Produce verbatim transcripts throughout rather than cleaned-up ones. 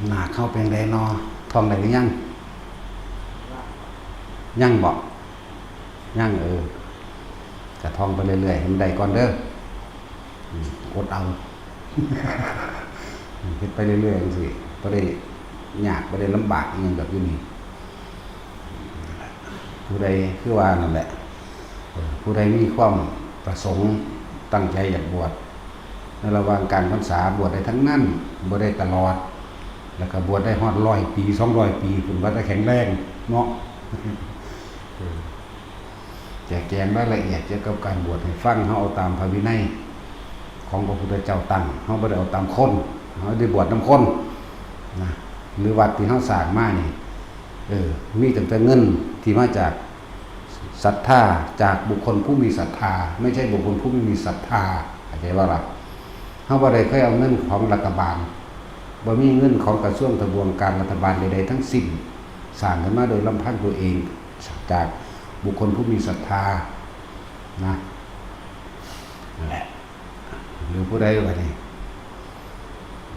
หน้าเขาเป็นไดนอท่องได้หรือยัง ยังบ่ ยัง เออ กะท่องไปเรื่อยๆให้มันได้ก่อนเด้อ อืม อดเอา เฮ็ดไปเรื่อยๆจังซี่ บ่ได้ยาก บ่ได้ลำบากอีหยังดอกอยู่นี่ ผู้ใดคือว่านั่นแหละ เออ ผู้ใดมีความประสงค์ตั้งใจอยากบวช ในระหว่างกลางพรรษาบวชได้ทั้งนั้น บ่ได้ตลอด แล้วก็บวชได้ฮอดร้อยปี สองร้อยปี พุ้นว่าแต่แข็งแรงเนาะ เออ แจกแจงรายละเอียดเกี่ยวกับการบวชให้ฟัง เฮาเอาตามพระวินัยของพระพุทธเจ้าตั้ง เฮาบ่ได้เอาตามคน เฮาได้บวชนำคนนะ หรือวัดที่เฮาสร้างมานี่ เออ มีตั้งแต่เงินที่มาจากศรัทธา จากบุคคลผู้มีศรัทธา ไม่ใช่บุคคลผู้ไม่มีศรัทธา เข้าใจบ่ล่ะ เฮาบ่ได้เคยเอาเงินของรัฐบาล บ่มีเงินของกระทรวงทบวงการรัฐบาลใดๆทั้งสิ้น สร้างขึ้นมาโดยลำพังตัวเอง จากบุคคลผู้มีศรัทธานะ นั่นแหละ หรือผู้ใดบัดนี้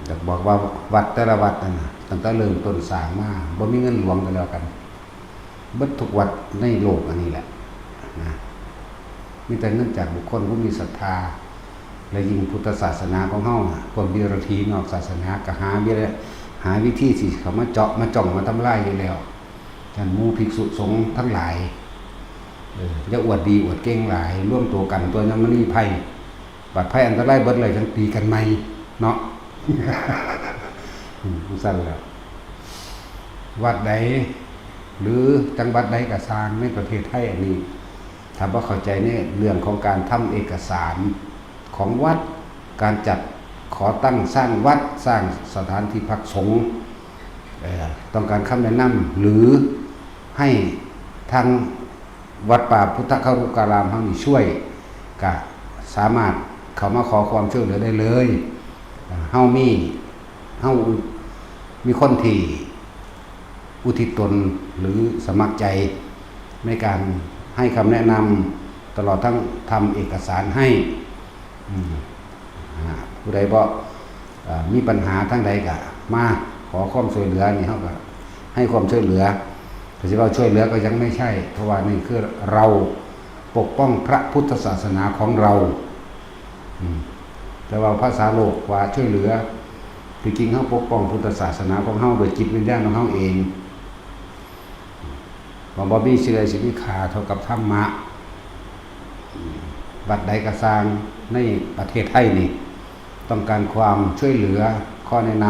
อยากบอกว่าวัดแต่ละวัดนั่นน่ะ ตั้งแต่เริ่มต้นสร้างมา บ่มีเงินหลวงก็แล้วกัน เบิดทุกวัดในโลกอันนี้แหละนะ มีแต่เงินจากบุคคลผู้มีศรัทธา และยิ่งพุทธศาสนาของเฮาน่ะ พวกเดรัจฉีนอกศาสนาก็หาวิธี หาวิธีสิเข้ามาเจาะมาจ้องมาทำลายอยู่แล้ว ท่านหมู่ภิกษุสงฆ์ทั้งหลาย เออ อย่าอวดดีอวดเก่งหลาย รวมตัวกันตัวยามมันมีภัย บัดภัยอันตรายเบิดเลยจั่งตีกันใหม่เนาะ อืม จั่งซั้นแหละ วัดใด หรือจังหวัดใดก็ซ่างในประเทศไทยอันนี้ ถ้าบ่เข้าใจในเรื่องของการทำเอกสารของวัด การจัดขอตั้งสร้างวัด สร้างสถานที่พักสงฆ์ เอ่อ ต้องการคำแนะนำ หรือให้ทางวัดป่าพุทธคารุการามเฮานี่ช่วย ก็สามารถเข้ามาขอความช่วยเหลือได้เลย เฮามี เฮามีคนที่อุทิศตนหรือสมัครใจในการให้คำแนะนำ ตลอดทั้งทำเอกสารให้ อืม อ่า ผู้ใดบ่ เอ่อ มีปัญหาทางใดก็มาขอความช่วยเหลือนี่ เฮาก็ให้ความช่วยเหลือ ก็สิว่าช่วยเหลือก็ยังไม่ใช่ เพราะว่านี่คือเราปกป้องพระพุทธศาสนาของเรา อืม แต่ว่าภาษาโลกว่าช่วยเหลือ ที่จริงเฮาปกป้องพุทธศาสนาของเฮาโดยจิตวิญญาณของเฮาเอง ว่าบ่มีสิ่งใดสิมีค่าเท่ากับธรรมะ วัดใดก็ซ่างในประเทศไทยนี่ ต้องการความช่วยเหลือ ข้อแนะน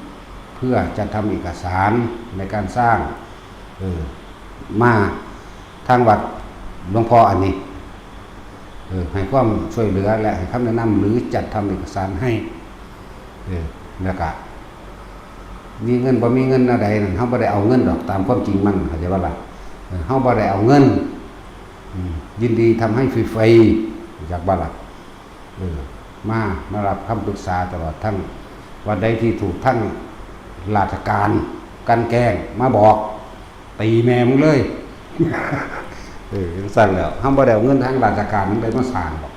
ำ เพื่อจัดทำเอกสารในการสร้าง เออ มาทางวัดหลวงพ่ออันนี้ เออ ให้ความช่วยเหลือและให้คำแนะนำ หรือจัดทำเอกสารให้ เออ แล้วก็ มีเงินบ่มีเงินแนวใดนั่น เฮาบ่ได้เอาเงินดอก ตามความจริงมัน เข้าใจบ่ล่ะ เออ เฮาบ่ได้เอาเงิน อืม ยินดีทำให้ฟรีๆ รู้จักบ่ล่ะ เออ มา มารับคำปรึกษาตลอดทั้ง วัดใดที่ถูกทั้งราชการกลั่นแกล้ง มาบอก ตีแม่มึงเลย เออ จั่งซั้นแหล้ว เฮาบ่ได้เอาเงินทางราชการมันเลยมาสร้างดอก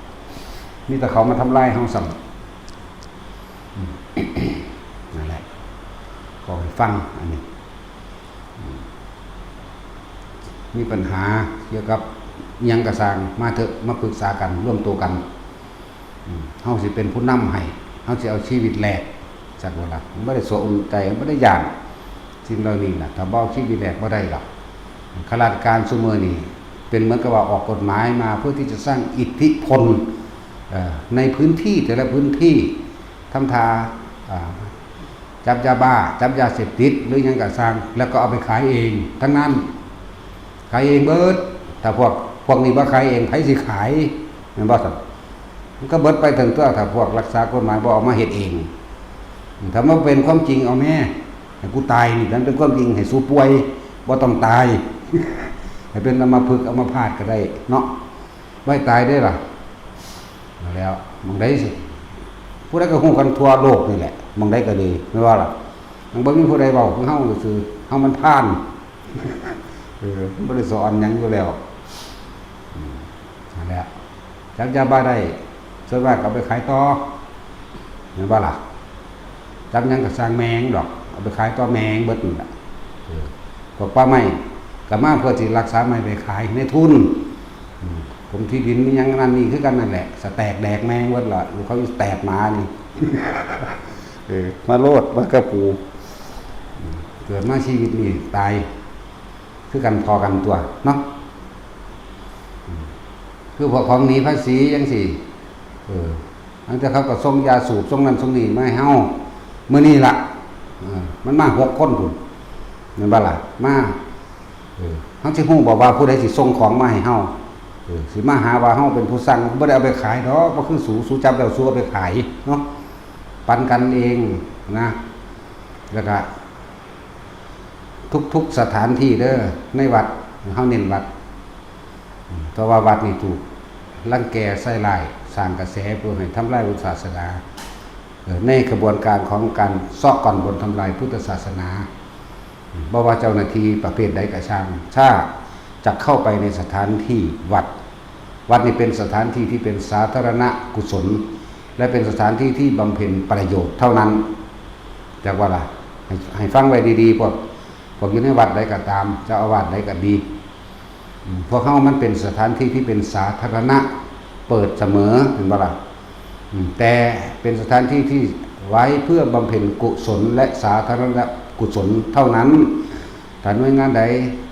มีแต่เขามาทำลายเฮาซ้ำ อืม นั่นแหละ ก็ให้ฟังอันนี้ อืม มีปัญหาเกี่ยวกับอิหยังก็ซ่าง มาเถอะ มาปรึกษากัน รวมตัวกัน อืม เฮาสิเป็นผู้นำให้ เฮาสิเอาชีวิตแลก จักว่าล่ะ มันบ่ได้สนใจ มันบ่ได้ย้าน สิ่งเหล่านี้น่ะ ถ้าบ่เอาชีวิตแลกบ่ได้ดอก ข้าราชการซุมื้อนี้เป็นเหมือนกับว่าออกกฎหมายมาเพื่อที่จะสร้างอิทธิพล เอ่อ ในพื้นที่แต่ละพื้นที่ ทำท่า อ่า จับยาบ้า จับยาเสพติด หรือหยังก็ซ่าง แล้วก็เอาไปขายเองทั้งนั้น ขายเองเบิด ถ้าพวก พวกนี้บ่ขายเอง ไผสิขาย แม่นบ่ซั่น มันก็เบิดไปทั้งตัว ถ้าพวกรักษากฎหมายบ่เอามาเฮ็ดเอง ถ้ามันเป็นความจริง เอาแม่ ให้กูตายนี่ มันเป็นความจริง ให้สูป่วย บ่ต้องตาย ให้เป็นอัมพฤกษ์อัมพาตก็ได้เนาะ ไว้ตายได้ล่ะ นั่นแหล้ว หม่องใดสิ ผู้ใดก็ฮู้กันทั่วโลกนี่แหละ หม่องใดก็ดี แม่นบ่ล่ะ มันบ่มีผู้ใดเว้า คือเฮาซื่อ เฮามันพาล เออ มันบ่ได้สอนหยังอยู่แล้ว อืม นั่นแหละ จับยาบ้าได้ ส่วนมากก็เอาไปขายต่อ แม่นบ่ล่ะ จับหยังก็ซ่างแม่งดอก เอาไปขายต่อแม่งเบิดนั่นแหละ เออ พวกป่าไม้ก็มาเพื่อที่รักษาไม้ไปขายในทุน อืม กรมที่ดินมีหยังนั่นนี่คือกันนั่นแหละ สแตกแดกแม่งเบิดละ ลูกเขาอีแตกหมานี่ เออ มาโลด มากับกู อืม เกิดมาชีวิตนี่ตาย คือกันพอกันตัวเนาะ อืม คือพวกของหนีภาษีจังซี่ เออ อันแต่เขาก็ส่งยาสูบ ส่งนั่นส่งนี่มาให้เฮา มื้อนี้ล่ะ เออ มันมาหกคนพุ้น แม่นบ่ล่ะ มา เออ เฮาสิฮู้บ่ว่าผู้ใดสิส่งของมาให้เฮา เออ สิมาหาว่าเฮาเป็นผู้สั่ง บ่ได้เอาไปขายดอก บ่คือสู สูจับแล้วสูเอาไปขายเนาะ ปันกันเองนะ แล้วก็ ทุกๆสถานที่เด้อ ในวัด เฮาเน้นวัด อืม เพราะว่าวัดนี่ถูกรังแกใส่ร้าย สร้างกระแสเพื่อให้ทำลายพุทธศาสนา เอ่อ ในขบวนการของการเซาะก้อนบนทำลายพุทธศาสนา อืม บ่ว่าเจ้าหน้าที่ประเภทใดก็ช่าง ถ้าจะเข้าไปในสถานที่วัด วัดนี่เป็นสถานที่ที่เป็นสาธารณกุศล และเป็นสถานที่ที่บำเพ็ญประโยชน์เท่านั้น จักว่าล่ะ ให้ ให้ฟังไว้ดีๆ พวก พวกอยู่ในวัดใดก็ตาม เจ้าอาวาสใดก็ดี อืม พวกเฮามันเป็นสถานที่ที่เป็นสาธารณะ เปิดเสมอ เห็นบ่ล่ะ อืม แต่เป็นสถานที่ที่ไว้เพื่อบำเพ็ญกุศลและสาธารณกุศลเท่านั้น ถ้าหน่วยงานใด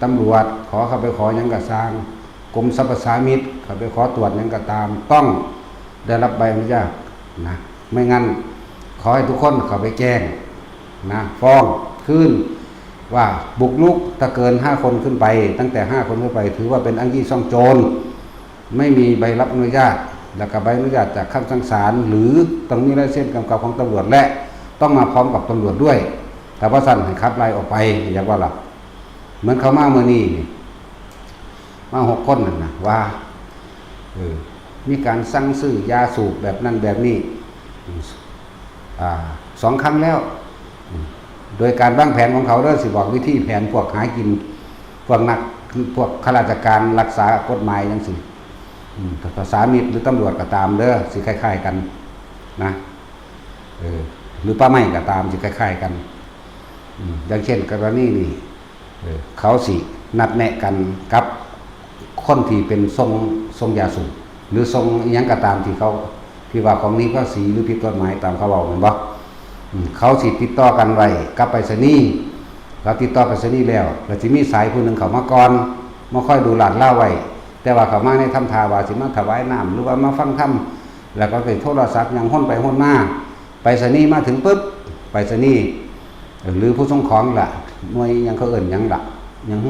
ตำรวจ ขอเข้าไปขอหยังก็ซ่าง กรมสรรพสามิต เข้าไปขอตรวจหยังก็ตาม ต้องได้รับใบอนุญาตนะ ไม่งั้น ขอให้ทุกคนเข้าไปแจ้งนะ ฟ้องคืนว่าบุกรุก ถ้าเกินห้าคนขึ้นไป ตั้งแต่ห้าคนขึ้นไป ถือว่าเป็นอ้างยี่ซ่องโจร ไม่มีใบรับอนุญาต แล้วก็ใบอนุญาตจากคำสั่งศาล หรือต้องมีลายเซ็นกำกับของตำรวจ และต้องมาพร้อมกับตำรวจด้วย แต่ว่าสั่นให้ขับไล่ออกไป อยากว่าล่ะ เหมือนเขามาเมื่อนี้นี่ มาหกคนนั่นนะ ว่า เออ มีการสั่งซื้อยาสูบแบบนั้นแบบนี้ อ่า สองครั้งแล้ว โดยการวางแผนของเขาเด้อ สิบอกวิธีแผนพวกหากิน พวกนัก พวกข้าราชการรักษากฎหมายจังซี่ อืม ภาษามิตรหรือตำรวจก็ตามเด้อ สิคล้ายๆกันนะ เออ หรือป่าไม้ก็ตาม สิคล้ายๆกัน อืม อย่างเช่นกรณีนี่ เออ เขาสินัดแนะกันกับคนที่เป็นส่ง ส่งยาสูบ หรือส่งอิหยังก็ตามที่เขา ที่ว่าของหนีภาษีหรือผิดกฎหมายตามเขาเว้าแม่นบ่ อืม เขาสิติดต่อกันไว้กับไปรษณีย์ เขาติดต่อไปรษณีย์แล้ว ก็สิมีสายผู้หนึ่งเข้ามาก่อน มาคอยดูลาดลาวไว้ แต่ว่าเขามาในทำท่าว่าสิมาถวายน้ำ หรือว่ามาฟังธรรม แล้วก็ไปโทรศัพท์หยังฮ่นไปฮ่นมา ไปรษณีย์มาถึงปุ๊บ ไปรษณีย์ หรือผู้ส่งของล่ะ หน่วยหยังเขาเอิ้นหยังล่ะ หยัง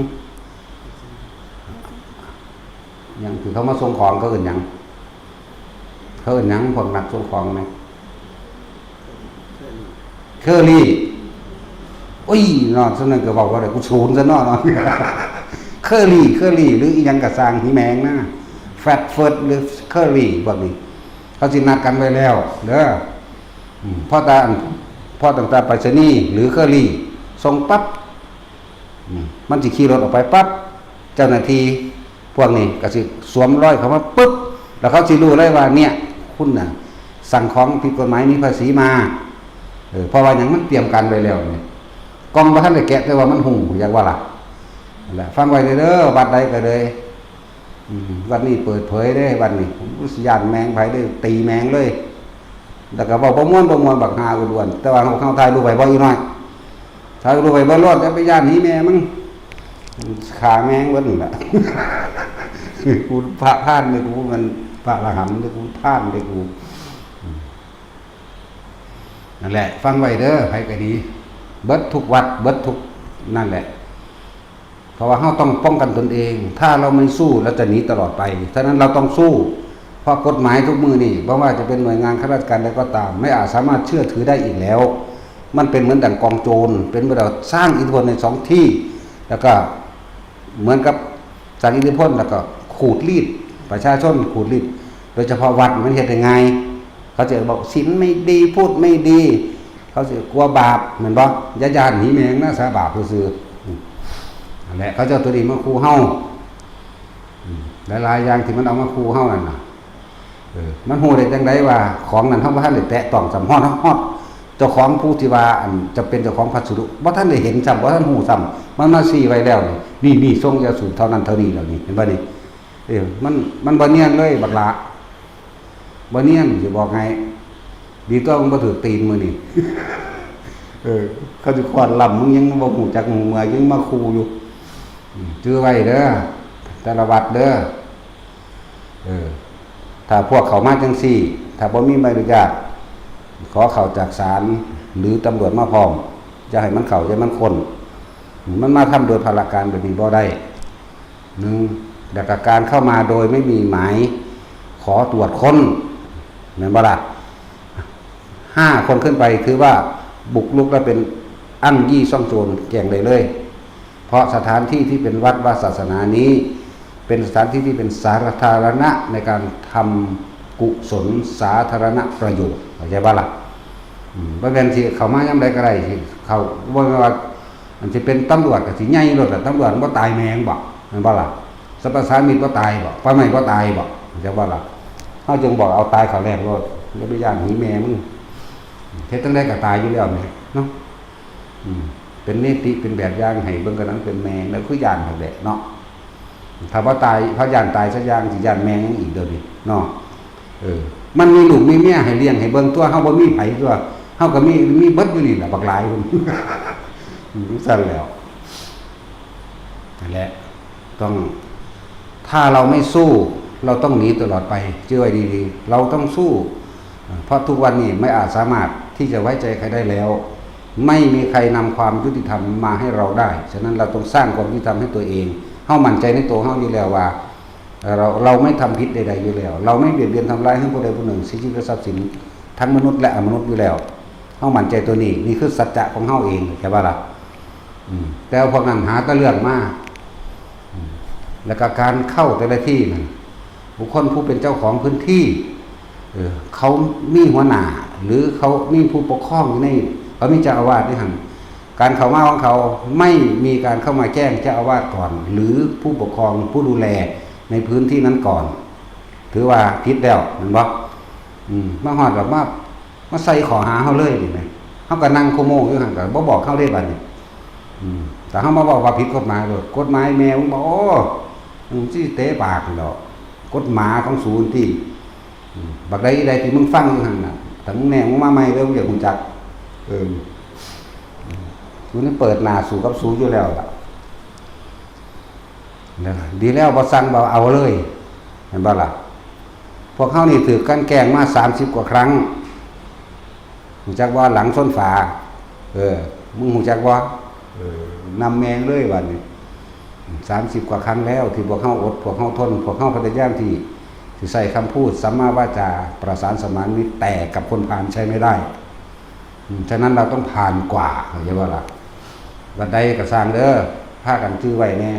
หยังที่เขามาส่งของเขาเอิ้นหยัง เขาเอิ้นหยัง พวกนักส่งของไหม เคอรี่ อุ้ยเนาะ ส่ำนั้นก็เว้าบ่ได้ กูสูนซะเนาะ เนาะ เคอรี่ เคอรี่ หรืออีหยังก็ซ่าง หีแมงนะ แฟรงก์เฟิร์ต หรือเคอรี่ พวกนี้ เขาสินัดกันไว้แล้วเด้อ อืม พอตา พอตั้งแต่ไปรษณีย์หรือเคอรี่ ส่งปั๊บ อืม มันสิขี่รถออกไปปั๊บ เจ้าหน้าที่พวกนี้ก็สิสวมรอยเข้ามาปุ๊บ แล้วเขาสิรู้เลยว่าเนี่ย คุณน่ะ สั่งของผิดกฎหมายหนีภาษีมา เออ เพราะว่าหยัง มันเตรียมการไว้แล้วเนี่ย กล่องบ่ทันได้แกะ แต่ว่ามันฮู้ อยากว่าล่ะ นั่นแหละ ฟังไว้เด้อ วัดใดก็เลย อืม วัดนี้เปิดเผยเด้ วัดนี้ ผมสิย้านแมงไผเด้ ตีแมงเลย แล้วก็เว้าบ่ม่วน บ่ม่วน บักห่าอ้วนๆ แต่ว่าเฮา เฮาถ่ายรูปไว้บ่ อีน้อย ถ่ายรูปไว้บ่ รอด อย่าไปย้านหนีแม่มึง ฆ่าแมงเบิดนั่นแหละ กูพระพานเลย กูมันพระอรหันต์เลย กูพานเลย กู อืม นั่นแหละ ฟังไว้เด้อ ไผก็ดี เบิดทุกวัด เบิดทุกนั่นแหละ เพราะว่าเฮาต้องป้องกันตนเอง ถ้าเราไม่สู้ เราจะหนีตลอดไป ฉะนั้นเราต้องสู้ เพราะกฎหมายทุกมื้อนี่ บ่ว่าจะเป็นหน่วยงานข้าราชการใดก็ตาม ไม่อาจสามารถเชื่อถือได้อีกแล้ว มันเป็นเหมือนดั่งกองโจร เป็นเหมือนดั่งสร้างอิทธิพลในท้องที่ แล้วก็เหมือนกับสร้างอิทธิพล แล้วก็ขูดรีดประชาชน ขูดรีด โดยเฉพาะวัดมันเฮ็ดได้ง่าย เขาจะบอกศีลไม่ดี พูดไม่ดี เขาสิกลัวบาป แม่นบ่ อย่าย้านหนีแมงนะ สาบาปซื่อๆ อืม นั่นแหละ เขาเจ้าตัวนี้มาขู่เฮา อืม หลายๆอย่างที่มันเอามาขู่เฮานั่นน่ะ เออ มันฮู้ได้จังใดว่าของนั้นเฮาบ่ทันได้แตะต้องซ้ำ ฮอด ฮอด เจ้าของผู้ที่ว่าอันจะเป็นเจ้าของพัสดุบ่ทันได้เห็นซ้ำ บ่ทันฮู้ซ้ำ มันมาชี้ไว้แล้วนี่ นี่ นี่ ส่งยาสูบเท่านั้นเท่านี้แล้วนี่ เห็นบ่นี่ เออ มัน มันบ่เนียนเลยบักหล่า บ่เนียน สิบอกให้ ดีตัวมึงบ่ถืกตีนมื้อนี้ เออ เขาสิค้อนล่ำ มึงยังบ่ฮู้จักหูเมื่อย ยังมาขู่อยู่ อืม จื่อไว้เด้อ แต่ละวัดเด้อ เออ ถ้าพวกเขามาจังซี่ ถ้าบ่มีใบอนุญาต ขอเข้าจากศาล หรือตำรวจมาพร้อม อย่าให้มันเข้า อย่าให้มันค้น มันมาทำโดยพลการแบบนี้บ่ได้ หนึ่ง แล้วก็การเข้ามาโดยไม่มีหมายขอตรวจค้น แม่นบ่ล่ะ ห้าคนขึ้นไปถือว่าบุกรุกและเป็นอ้างยี่ซ่องโจร แจ้งได้เลย เพราะสถานที่ที่เป็นวัดวาศาสนานี้ เป็นสถานที่ที่เป็นสาธารณะในการทำกุศลสาธารณประโยชน์ เข้าใจบ่ล่ะ อืม บ่แม่นสิเข้ามายามใดก็ได้ สิเข้า บ่แม่นว่า อันสิเป็นตำรวจก็สิใหญ่โลดล่ะ ตำรวจมันบ่ตายแม่งบ่ แม่นบ่ล่ะ สรรพสามิตบ่ตายบ่ ป่าไม้บ่ตายบ่ เข้าใจบ่ล่ะ เฮาจึงบอกเอาตายเข้าแลกโลด อย่าไปย้านหีแม่มึง เฮ็ดจั่งใดก็ตายอยู่แล้วแหมเนาะ อืม เป็นนิติเป็นแบบอย่างให้เบิ่งกันนั้นเป็นแม่ แล้วคือย้านนั่นแหละเนาะ ถ้าบ่ตาย ถ้าย้านตายซะอย่าง สิย้านแม่งอีกเดี๋ยวนี้เนาะ เออ มันมีลูกมีเมียให้เลี้ยงให้เบิ่งตัว เฮาบ่มีไผตัว เฮาก็มี มีเบิดอยู่นี่แหละ บักหลายพุ่น อืม ซั่นแหล้ว นั่นแหละ ต้อง ถ้าเราไม่สู้ เราต้องหนีตลอดไป เชื่อไว้ดีๆ เราต้องสู้ เพราะทุกวันนี้ไม่อาจสามารถที่จะไว้ใจใครได้แล้ว ไม่มีใครนำความยุติธรรมมาให้เราได้ ฉะนั้นเราต้องสร้างความยุติธรรมให้ตัวเอง เฮามั่นใจในตัวเฮาอยู่แล้วว่า เรา เราไม่ทำผิดใดๆอยู่แล้ว เราไม่เบียดเบียนทำร้ายให้ผู้ใดผู้หนึ่ง เสียชีวิตและทรัพย์สิน ทั้งมนุษย์และอมนุษย์อยู่แล้ว เฮามั่นใจตัวนี้ นี่คือสัจจะของเฮาเอง เข้าใจบ่ล่ะ อืม แต่พวกนั้นหาแต่เรื่องมา อืม แล้วก็การเข้าแต่ละที่นั่น บุคคลผู้เป็นเจ้าของพื้นที่ เออ เขามีหัวหน้า หรือเขามีผู้ปกครองอยู่ใน เขามีเจ้าอาวาสอยู่หั่น การเข้ามาของเขาไม่มีการเข้ามาแจ้งเจ้าอาวาสก่อน หรือผู้ปกครองผู้ดูแลในพื้นที่นั้นก่อน ถือว่าผิดแล้ว แม่นบ่ อืม มาฮอดแล้วมา มาใส่ข้อหาเฮาเลยนี่แหม เฮาก็นั่งโคโมอยู่หั่น ก็บ่บอกเฮาเด้บัดนี้ อืม แต่เฮามาบอกว่าผิดกฎหมายโลด กฎหมายแม่มึงบอก โอ้ มึงสิเตะปากหั่นดอก กฎหมายของสูนติ อืม บักใดอีใดที่มึงฟังอยู่หั่นน่ะ ถ้ามึงแน่ มึงมาใหม่เด้อ มึงอยากรู้จัก เออ กูนี่เปิดหน้าสู้กับสูอยู่แล้วล่ะ นะ ดีแล้ว บ่สั่ง บ่เอาเลย เห็นบ่ล่ะ พวกเฮานี่ถืกกลั่นแกล้งมาสามสิบกว่าครั้ง ฮู้จักบ่ หลังชนฝา เออ มึงฮู้จักบ่ เออ นำแม่งเลยบัดนี้ สามสิบกว่าครั้งแล้วที่พวกเฮาอด พวกเฮาทน พวกเฮาพยายามที่สิใช้คำพูดสัมมาวาจา ประสานสมานมิตร แต่กับคนพาลใช้ไม่ได้ อืม ฉะนั้นเราต้องผ่านกว่า เข้าใจบ่ล่ะ บัดใดก็ซ่างเด้อ พากันจื่อไว้แน่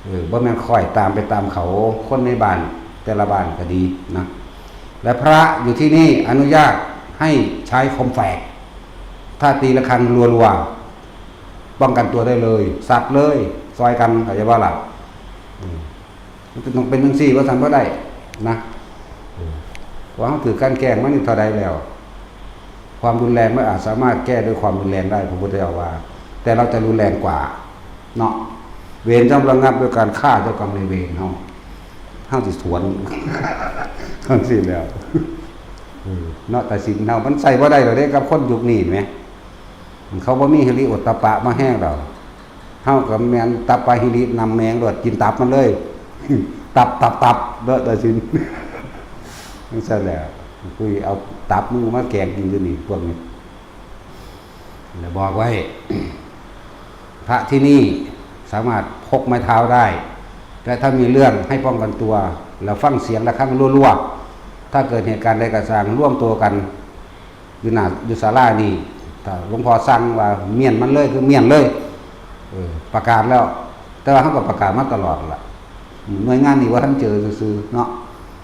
เออ บ่แม่นค่อยตามไปตามเขา คนในบ้าน แต่ละบ้านก็ดีนะ และพระอยู่ที่นี่อนุญาตให้ใช้คอมแฟกต์ ถ้าตีระฆังรัวๆ ป้องกันตัวได้เลย สัตว์เลย ซอยกัน เข้าใจบ่ล่ะ อืม มันต้องเป็นจังซี่ ว่าซั่นบ่ได้นะ เออ ว่าเฮาถืกกลั่นแกล้งมานี่เท่าใดแล้ว ความรุนแรงไม่อาจสามารถแก้ด้วยความรุนแรงได้ พระพุทธเจ้าว่า แต่เราจะรุนแรงกว่า เนาะ เวรย่อมระงับด้วยการฆ่าเจ้ากรรมนายเวรเฮา เฮาสิสวน จังซี่แล้ว เออ เนาะ แต่ศีลเฮามันใช้บ่ได้แล้วเด้ กับคนยุคนี้แหม เขาบ่มีหิริโอตตัปปะมาแฮงดอก เฮาก็แม่นตัปปะหิรินำแม่งโลด กินตับมันเลย ตับ ตับ ตับ เด้อ แต่ศีล จังซั่นแหละ คุยเอาตับมึงมาแกงกินอยู่นี่ พวกนี้ แล้วบอกไว้ พระที่นี่สามารถพกไม้เท้าได้ และถ้ามีเรื่องให้ป้องกันตัว แล้วฟังเสียงระฆังรัวๆ ถ้าเกิดเหตุการณ์ใดก็ซ่าง รวมตัวกัน อยู่หน้า อยู่ศาลานี่ ถ้าหลวงพ่อสั่งว่าเมี้ยนมันเลย คือเมี้ยนเลย เออ ประกาศแล้ว แต่ว่าเฮาก็ประกาศมาตลอดล่ะ อืม หน่วยงานนี้ว่าท่านเจอซื่อๆ เนาะ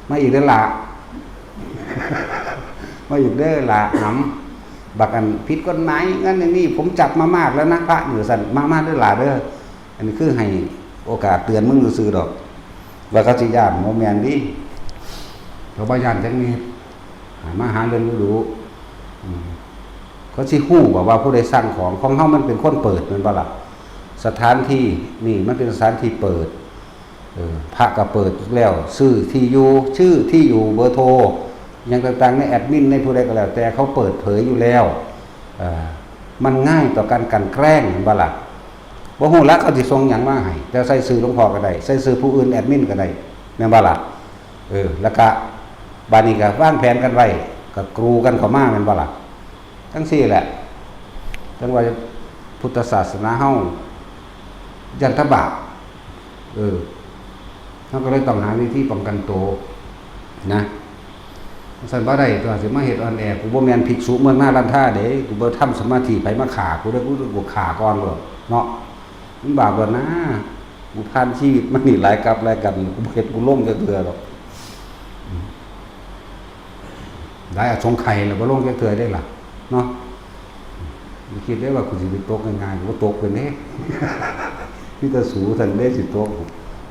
มาอีกเด้อล่ะ มาอีกเด้อล่ะ หำ บักอันผิดกฎหมาย งั้นอย่างนี้ ผมจับมามากแล้วนะ พระอยู่ซั่น มา มาเด้อล่ะเด้อ อันนี้คือให้โอกาสเตือนมึงซื่อๆ ดอก ว่าเขาสิย้าน บ่แม่นติ เขาบ่ย้านจักนิด มาหาเรื่องดูๆ อืม เขาสิฮู้บ่ว่าผู้ใดสั่งของ ของเฮามันเป็นคนเปิดแม่นบ่ล่ะ สถานที่นี่มันเป็นสถานที่เปิด เออ พระก็เปิดแล้ว ชื่อที่อยู่ ชื่อที่อยู่ เบอร์โทร หยังต่างๆ ในแอดมิน ในผู้ใดก็แล้วแต่ เขาเปิดเผยอยู่แล้ว เออ มันง่ายต่อการกลั่นแกล้งแม่นบ่ล่ะ บ่ฮู้ละเขาสิส่งหยังมาให้ แต่ใส่ชื่อหลวงพ่อก็ได้ ใส่ชื่อผู้อื่นแอดมินก็ได้ แม่นบ่ล่ะ เออ แล้วก็ บาดนี้ก็วางแผนกันไว้ ก็กรูกันเข้ามาแม่นบ่ล่ะ จั่งซี้แหละ จั่งว่าพุทธศาสนาเฮา ย้านแต่บาป เออ เฮาก็เลยต้องหาวิธีป้องกันตัวนะ ซั่นบ่ได้ตัว สิมาเฮ็ดอ่อนแอ กูบ่แม่นภิกษุเมืองนารันทาเด้ กูบ่ทำสมาธิ ไผมาฆ่ากูเด้อ กู กูฆ่าก่อนโลดเนาะ มันบาปโลดนะ กูผ่านชีวิตมานี่หลายกับหลายกัน กูบ่เฮ็ด กูลงจักเทื่อดอก หลายอสงไขยแล้วบ่ลงจักเทื่อได้ล่ะ เนาะ บ่คิดได้ว่ากูสิไปตกง่ายๆ กูบ่ตกเป็นเด้ มีแต่สูท่านเด้สิตก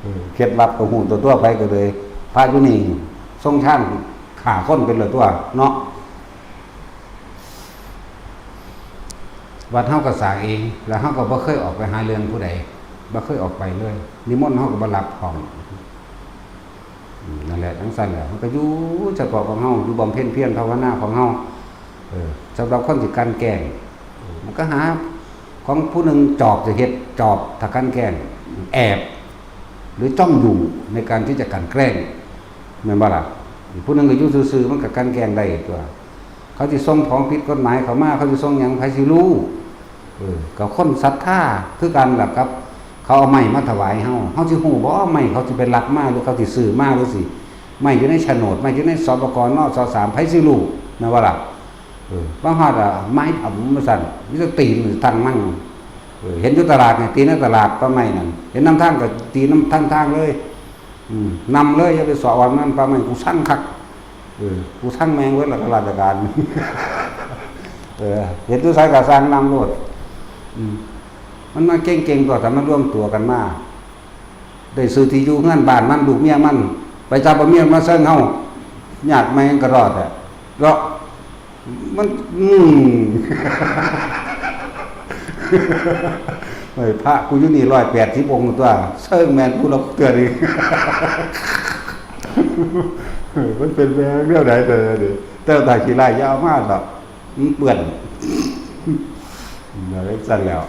เออ เคล็ดลับก็ฮู้ตัวตัวไปก็เลย พระอยู่นี่ ทรงฌานฆ่าคนเป็นแล้วตัว เนาะ วัดเฮาก็สร้างเอง แล้วเฮาก็บ่เคยออกไปหาเรื่องผู้ใด บ่เคยออกไปเลย นิมนต์เฮาก็บ่รับพร้อม อืม นั่นแหละ จั่งซั่นแหละ มันก็อยู่เฉพาะของเฮา อยู่บำเพ็ญเพียรภาวนาของเฮา เออ สำหรับคนสิกลั่นแกล้ง เออ มันก็หาของผู้หนึ่งจอบจะเฮ็ด จอบถ้ากลั่นแกล้ง แอบ หรือจ้องอยู่ในการที่จะกลั่นแกล้ง แม่นบ่ล่ะ อีกผู้หนึ่งก็อยู่ซื่อๆ มันก็กลั่นแกล้งได้ตัว เขาสิส่งของผิดกฎหมายเข้ามา เขาสิส่งหยัง ไผสิรู้ เออ ก็คนศรัทธาคือกันล่ะครับ เขาเอาไม้มาถวายเฮา เฮาสิฮู้บ่ ไม้เขาสิไปลักมา หรือเขาสิซื้อมา หรือสิ ไม้อยู่ในโฉนด ไม้อยู่ใน สปก น ส สาม ไผสิรู้ แม่นบ่ล่ะ เออ บางฮอดอะ ไม้ผำว่าซั่น มีแต่ตีนตั้งมั่ง เออ เห็นอยู่ตลาดนี่ ตีนในตลาด ป่าไม้นั่น เห็นนำทางก็ตีนนำทางทางเลย อืม นำเลย อย่าไปสออ่อนมัน ป่าไม้ กูซังคัก เออ กูซังแม่งเบิดละ ข้าราชการ เออ เห็นอยู่ไสก็ซังนำโลด อืม มันมาเก่งๆ ตัว แต่มันรวมตัวกันมา ได้ซื้อที่อยู่เฮือนบ้านมัน ลูกเมียมัน ไปจับเอาเมียมาเซิงเฮา ยากแม่งกะรอดอะ เนาะ มัน อืม เฮ้ย พระกูอยู่นี่ ร้อยแปดสิบองค์ตัว เซิงแม่นกูหรอกเทื่อนี้ มันเป็นแม่งแนวใดเด้อเด้อ แต่ถ้าขี้ร้ายอย่าเอามาดอก มันเปื้อน เดี๋ยวซั่นแล้ว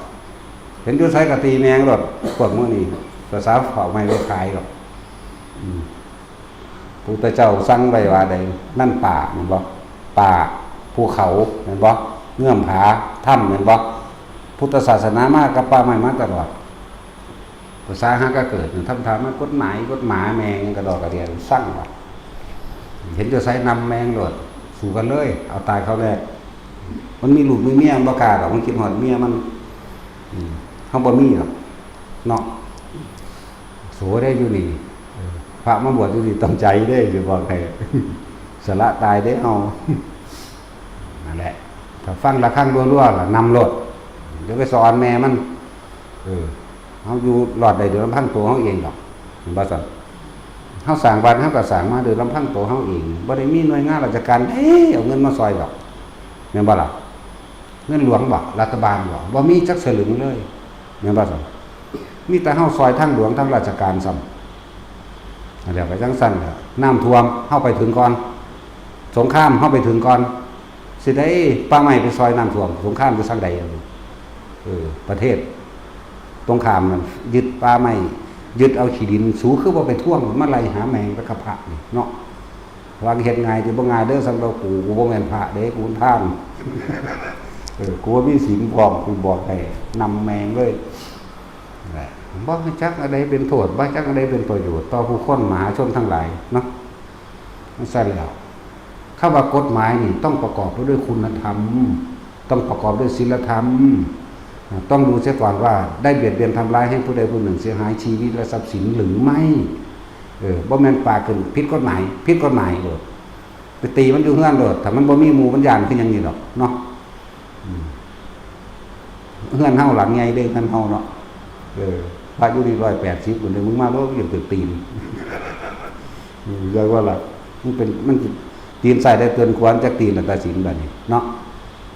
เห็นอยู่ไสก็ตีแม่งโลด พวกมื้อนี้ ภาษาเผาไม่ไปขายหรอก อืม พุทธเจ้าสั่งไว้ว่าใด นั่นป่าแม่นบ่ ป่า ภูเขาแม่นบ่ เงื้อมผา ถ้ำแม่นบ่ พุทธศาสนามากับป่าไม้มาตลอด ภาษาหากะเกิด ทำทางมากฎหมาย กฎหมายแม่งกระดอกกระเดียนสั่งว่ะ เห็นจะใช้นำแม่งโลด สู้กันเลย เอาตายเขาแรก มันมีลูกมีเมียมันบ่กล้าดอก มันคิดฮอดเมียมัน อืม เฮาบ่มีหรอก เนาะ โสได้อยู่นี่ เออ พระมาบวชอยู่นี่ต้องใจเด้ สิบอกให้ สละตายเด้เฮา นั่นแหละ ถ้าฟังระฆังรัวๆ ล่ะ นำโลด เดี๋ยวไปสอนแม่มัน เออ เฮาอยู่รอดได้โดยลำพังตัวเฮาเองดอก เห็นบ่ซั่น เฮาสร้างบ้านเฮาก็สร้างมาโดยลำพังตัวเฮาเอง บ่ได้มีหน่วยงานราชการใดเอาเงินมาซอยดอก แม่นบ่ล่ะ เงินหลวงบ่ รัฐบาลบ่ บ่มีจักสลึงเลย แม่นบ่ซั่น มีแต่เฮาซอยทางหลวงทางราชการซ้ำ แล้วก็จั่งซั่นล่ะ น้ำท่วม เฮาไปถึงก่อน สงคราม เฮาไปถึงก่อน สิได้ป่าไม้ไปซอยน้ำท่วม สงครามอยู่ทางใด เออ ประเทศตรงข้ามนั่นยึดป่าไม้ ยึดเอาขี้ดิน สูคือบ่ไปทวง มาไล่หาแมงกะพร้านี่เนาะ ว่าเฮ็ดง่ายติ บ่ง่ายเด้อ สำหรับกู กูบ่แม่นพระเด้ กูเป็นพราหมณ์ เออ กูบ่มีศีลพร้อม กูบอกให้นำแมงเลย แหละ บ่รู้จักอันใดเป็นโทษ บ่รู้จักอันใดเป็นประโยชน์ ต่อผู้คนมหาชนทั้งหลายเนาะ มันซั่นแล้ว คำว่ากฎหมายนี่ต้องประกอบไปด้วยคุณธรรม ต้องประกอบด้วยศีลธรรม อ่า ต้องดูเสียก่อนว่าได้เบียดเบียนทำร้ายให้ผู้ใดผู้หนึ่งเสียหายชีวิตและทรัพย์สินหรือไม่ เออ บ่แม่นปากขึ้นผิดกฎหมาย ผิดกฎหมายโลด ไปตีมันอยู่เฮือนโลด ถ้ามันบ่มีหมู่มันย้านคือหยังนี่ดอกเนาะ อืม เฮือนเฮาหลังใหญ่เด้ เฮือนเฮาเนาะ เออ พระอยู่นี่ร้อยแปดสิบพุ้นเด้ มึงมาโลด มึงอยากถือตีน อืม เรียกว่าล่ะ มันเป็น มันตีนซ้ายได้เตือนขวา จักตีนละตัดสินบัดนี้เนาะ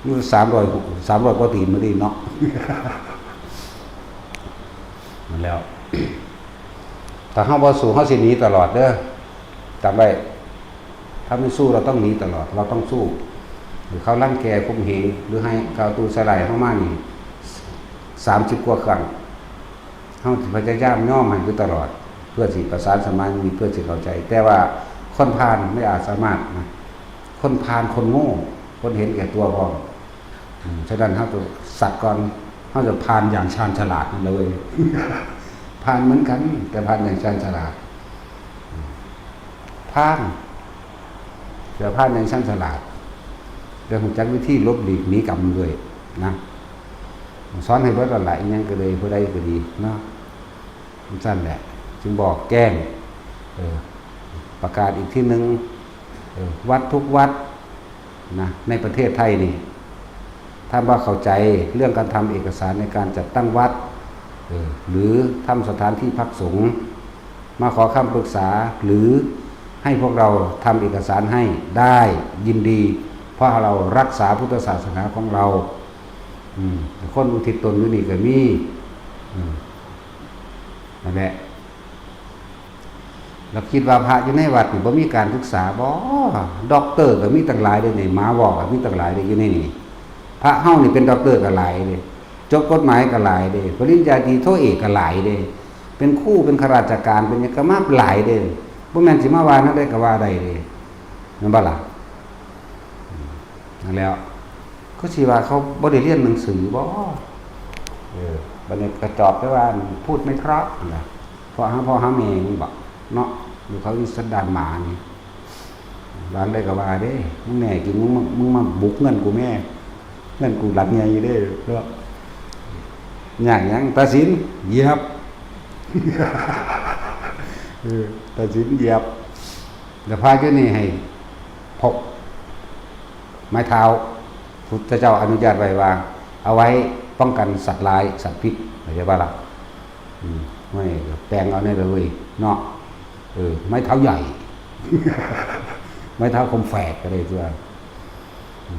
มันสามร้อย สามร้อยกว่าตีนมาดีเนาะ นั่นแล้ว ถ้าเฮาบ่สู้ เฮาสิหนีตลอดเด้อ จำไว้ ถ้าไม่สู้ เราต้องหนีตลอด เราต้องสู้ หรือเขารังแกข่มเหง หรือให้เขาเอาตู้ใส่ร้ายเฮามานี่ สามสิบกว่าครั้ง เฮาสิพยายามยอมให้อยู่ตลอด เพื่อสิประสานสมานมิตร เพื่อสิเข้าใจ แต่ว่าคนพาลไม่อาจสามารถนะ คนพาล คนโง่ คนเห็นแก่ตัวพร้อม อืม ฉะนั้นเฮาต้องสัตว์ก่อน เฮาจะพาลอย่างชาญฉลาดนั่นเลย พาลเหมือนกัน แต่พาลอย่างชาญฉลาด อืม พาล แต่พาลอย่างชาญฉลาด แต่รู้จักวิธีหลบหลีกหนีกรรมด้วยนะ สอนให้เบิดนั่นล่ะ อิหยังก็ดี ผู้ใดก็ดีเนาะ จั่งซั้นแหละ จึงบอกแจ้ง เออ ประกาศอีกทีหนึ่ง เออ วัดทุกวัดนะ ในประเทศไทยนี่ ถ้าบ่เข้าใจเรื่องการทำเอกสารในการจัดตั้งวัด เออ หรือทำสถานที่พักสงฆ์ มาขอคำปรึกษา หรือให้พวกเราทำเอกสารให้ได้ ยินดี เพราะเรารักษาพุทธศาสนาของเรา อืม คนอุทิศตนอยู่นี่ก็มี อืม นั่นแหละ แล้วคิดว่าพระอยู่ในวัดนี่บ่มีการศึกษาบ่ ด็อกเตอร์ก็มีตั้งหลายเด้นี่ หมอก็มีตั้งหลายเด้อยู่ในนี่ พระเฮานี่เป็นด็อกเตอร์ก็หลายเด้ จบกฎหมายก็หลายเด้ ปริญญาตรีโทเอกก็หลายเด้ เป็นครู เป็นข้าราชการ เป็นหยังก็มาหลายเด้ บ่แม่นสิมาว่าแนวใดก็ว่าได้เด้ แม่นบ่ล่ะ นั่นแหล้ว คือสิว่าเขาบ่ได้เรียนหนังสือบ่ เออ บัดนี้กระจอกไปว่าพูดไม่เพราะนะ เพราะหาพ่อหาแม่มึงบ่เนาะ อยู่เขาอีสันดานหมานี่ ว่าได้ก็ว่าเด้ มึงแน่จริง มึงมา มึงมาบุกเงินกูแม่ เงินกูหลังใหญ่เด้ เนาะ ยากหยัง ตัดสิน เหยียบ เออ ตัดสิน เหยียบ แล้วพระอยู่นี่ให้พกไม้เท้า พุทธเจ้าอนุญาตไว้ว่า เอาไว้ป้องกันสัตว์ร้าย สัตว์พิษ เข้าใจบ่ล่ะ อืม ไม่ แปลงเอาแน่เลยเนาะ เออ ไม้เท้าใหญ่ ไม้เท้าคมแฝกก็ได้ตัว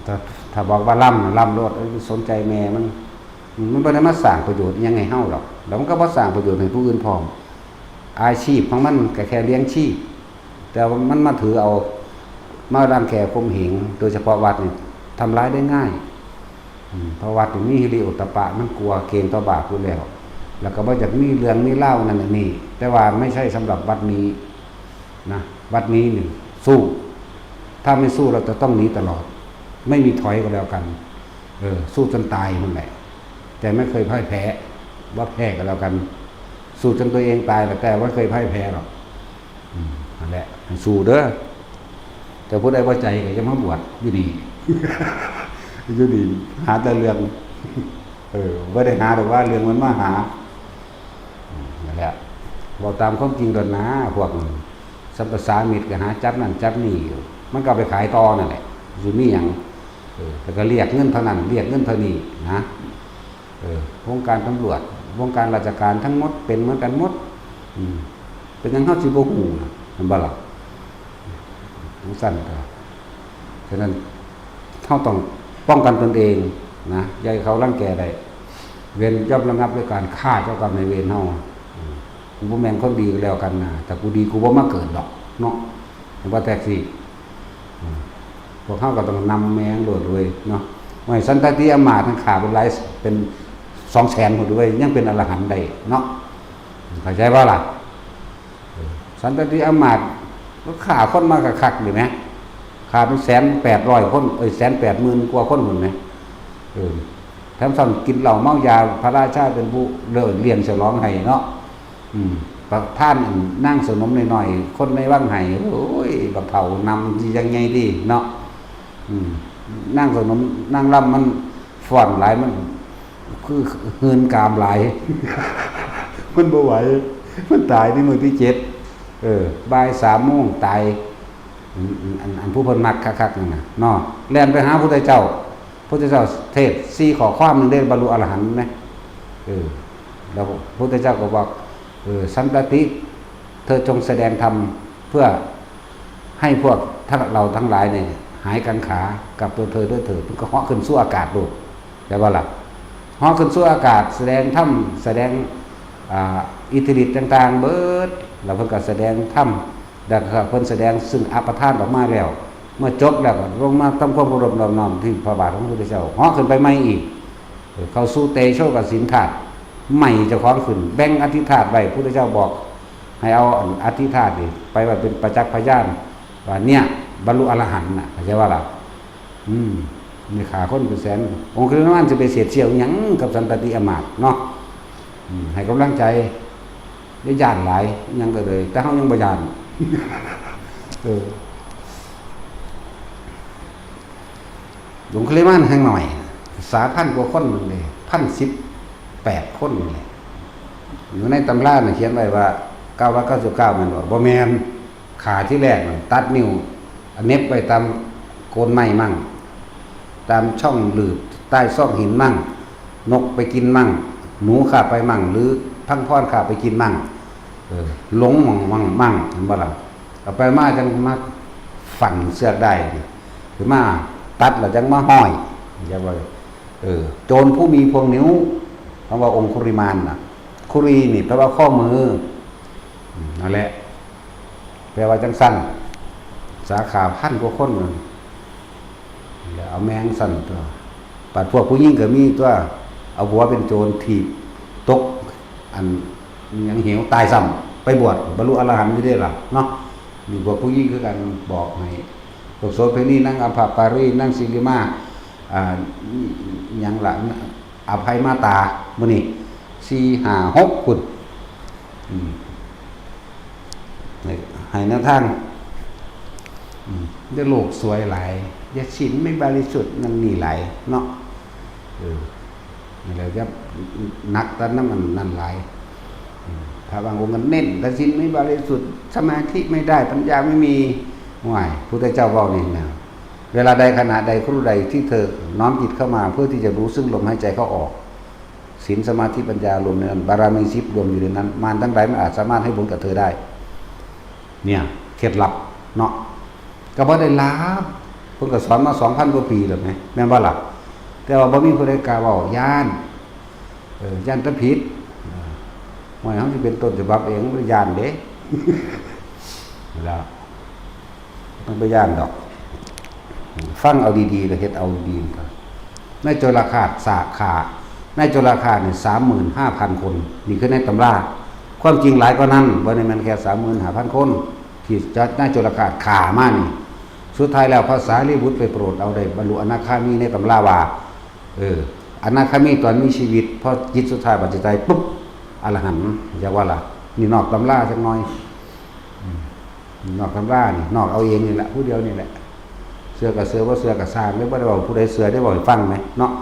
ถ้า ถ้าบอกว่าล่ำน่ะ ล่ำโลด เอ้ย สนใจแม่มัน มันบ่ได้มาสร้างประโยชน์อิหยังให้เฮาดอก แล้วมันก็บ่สร้างประโยชน์ให้ผู้อื่นพร้อม อาชีพของมันก็แค่เลี้ยงชีพ แต่ว่ามันมาถือเอา มารังแกข่มเหง โดยเฉพาะวัดนี่ ทำร้ายได้ง่าย อืม เพราะวัดนี่มีฮิริโอตตัปปะ มันกลัวเกรงต่อบาปอยู่แล้ว แล้วก็บ่อยากมีเรื่องมีราวนั่นนี่ แต่ว่าไม่ใช่สำหรับวัดนี้นะ วัดนี้นี่สู้ ถ้าไม่สู้เราจะต้องหนีตลอด ไม่มีถอยก็แล้วกัน เออ สู้จนตายนั่นแหละ แต่ไม่เคยพ่ายแพ้ ว่าแพ้ก็แล้วกัน สู้จนตัวเองตายแหละ แต่ไม่เคยพ่ายแพ้หรอก อืม นั่นแหละ ให้สู้เด้อ แต่ผู้ใดบ่ใจก็อย่ามาบวชอยู่นี่ อยู่นี่ หาแต่เรื่อง เออ บ่ได้หาดอกว่าเรื่องมันมาหา อืม นั่นแหละ เว้าตามความจริงโลดนะ พวกนี้ สัพพะสามิตก็หาจับนั่นจับนี่อยู่ มันก็เอาไปขายต่อนั่นแหละ สิมีหยัง เออ แล้วก็เรียกเงินเท่านั้น เรียกเงินเท่านี้นะ เออ วงการตำรวจ วงการราชการทั้งหมดเป็นเหมือนกันหมด อืม เป็นหยังเฮาสิบ่ฮู้ล่ะ แม่นบ่ล่ะ จั่งซั้นก็ ฉะนั้นเฮาต้องป้องกันตนเองนะ อย่าให้เขารังแกได้ เวรย่อมระงับด้วยการฆ่าเจ้ากรรมนายเวรเฮา อืม กูบ่แม่นคนดีก็แล้วกันนะ ถ้ากูดีกูบ่มาเกิดดอกเนาะ เห็นบ่ แท็กซี่ อืม พวกเฮาก็ต้องนำแม่งโลดเว้ยเนาะ ไม่ สันตติอำมาตย์นั่นฆ่าเป็นหลาย เป็นสองแสนพุ้นเว้ย ยังเป็นอรหันต์ได้เนาะ เข้าใจบ่ล่ะ เออ สันตติอำมาตย์ก็ฆ่าคนมาคักๆ นี่แหม ฆ่าเป็นแสนแปดร้อยคน เอ้ย แสนแปดหมื่นกว่าคนพุ้นแหม เออ แถมซ้ำกินเหล้าเมายา พระราชาเป็นผู้เลิกเลี้ยงฉลองให้เนาะ อืม ประทานนางสนมน้อยๆ คนในวังให้ โอ้ย บักเฒ่านำสิยังไงดีเนาะ อืม นางสนม นางรำมันฟ้อนหลาย มันคือหืนกามหลาย มันบ่ไหว มันตายในมื้อที่เจ็ด เออ บ่ายสามโมงตาย อืม อัน อัน อันผู้เพิ่นมักคักๆ นั่นน่ะเนาะ แล่นไปหาพุทธเจ้า พุทธเจ้าเทศน์สี่ข้อความหนึ่งได้บรรลุอรหันต์ไหม เออ แล้วพุทธเจ้าก็บอก เออ สันตติ เธอจงแสดงธรรมเพื่อให้พวกทั้ง เราทั้งหลายเนี่ย หายกางขา กลับตัวเธอด้วยเถิด เพิ่นก็เหาะขึ้นสู่อากาศโลด ได้บ่ล่ะ เหาะขึ้นสู่อากาศ แสดงธรรม แสดง อ่า อิทธิฤทธิ์ต่างๆ เบิด แล้วเพิ่นก็แสดงธรรม แล้วก็เพิ่นแสดงซึ่งอัปปทานออกมาแล้ว เมื่อจบแล้วก็ลงมาทำความเคารพนอบน้อมที่พระบาทของพระพุทธเจ้า เหาะขึ้นไปใหม่อีก เออ เข้าสู่เตโชกสินธาตุ ใหม่เจ้าของขึ้น แบ่งอัตถิธาตุไว้ พุทธเจ้าบอก ให้เอาอันอัตถิธาตุนี่ไปไว้เป็นประจักษ์พยาน ว่าเนี่ยบรรลุอรหันต์น่ะ เข้าใจว่าล่ะ อืม นี่ฆ่าคนเป็นแสน องคุลิมานจะไปเสียดเสี้ยวหยังกับสันตติอำมาตย์เนาะ อืม ให้กำลังใจ อย่าย้านหลาย หยังก็เลย แต่เฮายังบ่ย้าน เออ องคุลิมานแฮงหน่อย สาพันกว่าคนหนึ่งเลย พันสิบแปดคนนี่แหละ อยู่ในตำราน่ะเขียนไว้ว่า เก้าร้อยเก้าสิบเก้า แม่นบ่ บ่แม่น ฆ่าที่แรกนั่นตัดนิ้ว เหน็บไว้ตามโคนไม้มั่ง ตามช่องหลืบ ใต้ซอกหินมั่ง นกไปกินมั่ง หนูฆ่าไปมั่ง หรือพังพรฆ่าไปกินมั่ง เออ หลงมั่งมั่งมั่ง เห็นบ่ล่ะ เอาไปมาจังมาฝันเสือกได้ หรือมาตัดแล้วจังมาห้อย อย่าว่า เออ โจรผู้มีพวงนิ้ว คำว่าองคุริมานน่ะ คุรีนี่แปลว่าข้อมือ อืม นั่นแหละ แปลว่าจังซั่น สาขาพันกว่าคนนั่น แล้วเอาแม่งซั่นตัว ปัดพวกผู้หญิงก็มีตัว เอาผัวเป็นโจรถีบตก อันหยังเหวตายซ้ำ ไปบวชบรรลุอรหันต์อยู่เด้ล่ะเนาะ นี่พวกผู้หญิงคือกัน บอกให้ พวกโสเภณี นางอัมพปารี นางสิริมา อ่า หยังล่ะ อภัยมาตา มื้อนี้ สี่ ห้า หก พุ้น อืม ให้ ให้แนวทาง อืม เดี๋ยวโลกสวยหลาย อย่าศีลไม่บริสุทธิ์ นั่นนี่หลายเนาะ เออ นี่แหละจะหนักตอนนั้นมันนั่นหลาย อืม พระบางองค์ก็เน้น ถ้าศีลไม่บริสุทธิ์ สมาธิไม่ได้ ปัญญาไม่มี ห่วย พุทธเจ้าเว้านี่นะ เวลาใดขณะใดครู่ใดที่เธอน้อมจิตเข้ามาเพื่อที่จะรู้ซึ่งลมหายใจเข้าออก ศีล สมาธิ ปัญญารวมในนั้น บารมีสิบรวมอยู่ในนั้น มารทั้งหลายไม่อาจสามารถให้ผลกับเธอได้ เนี่ย เคล็ดลับเนาะ ก็บ่ได้ลาบ เพิ่นก็สอนมา สองพัน กว่าปีแล้วแหม แม่นบ่ล่ะ แต่ว่าบ่มีผู้ใดกล้าเว้า ย้าน เออ ย้านแต่ผิด เออ ห่วย เฮาสิเป็นต้นฉบับเอง บ่ได้ย้านเด้ แล้ว ต้องไปย้านดอก ฟังเอาดีๆ แล้วเฮ็ดเอาดีๆ นายโจรฆาตสาขา นายโจรฆาตนี่ สามหมื่นห้าพัน คน นี่คือในตำรา ความจริงหลายกว่านั้น บ่ได้แม่นแค่ สามหมื่นห้าพัน คน ที่นายโจรฆาตฆ่ามานี่ สุดท้ายแล้วพระสารีบุตรไปโปรดเอาได้บรรลุอนาคามีในตำราว่า เออ อนาคามีตอนมีชีวิต พอจิตสุดท้ายบัดจิตใจปุ๊บ อรหันต์ จักว่าล่ะ นี่นอกตำราจักหน่อย อืม นอกตำรานี่ นอกเอาเองนี่แหละ ผู้เดียวนี่แหละ เชื่อก็เชื่อ บ่เชื่อก็ซ่าง หรือบ่ได้เว้าผู้ใดเชื่อ ได้เว้าให้ฟังแหมเนาะ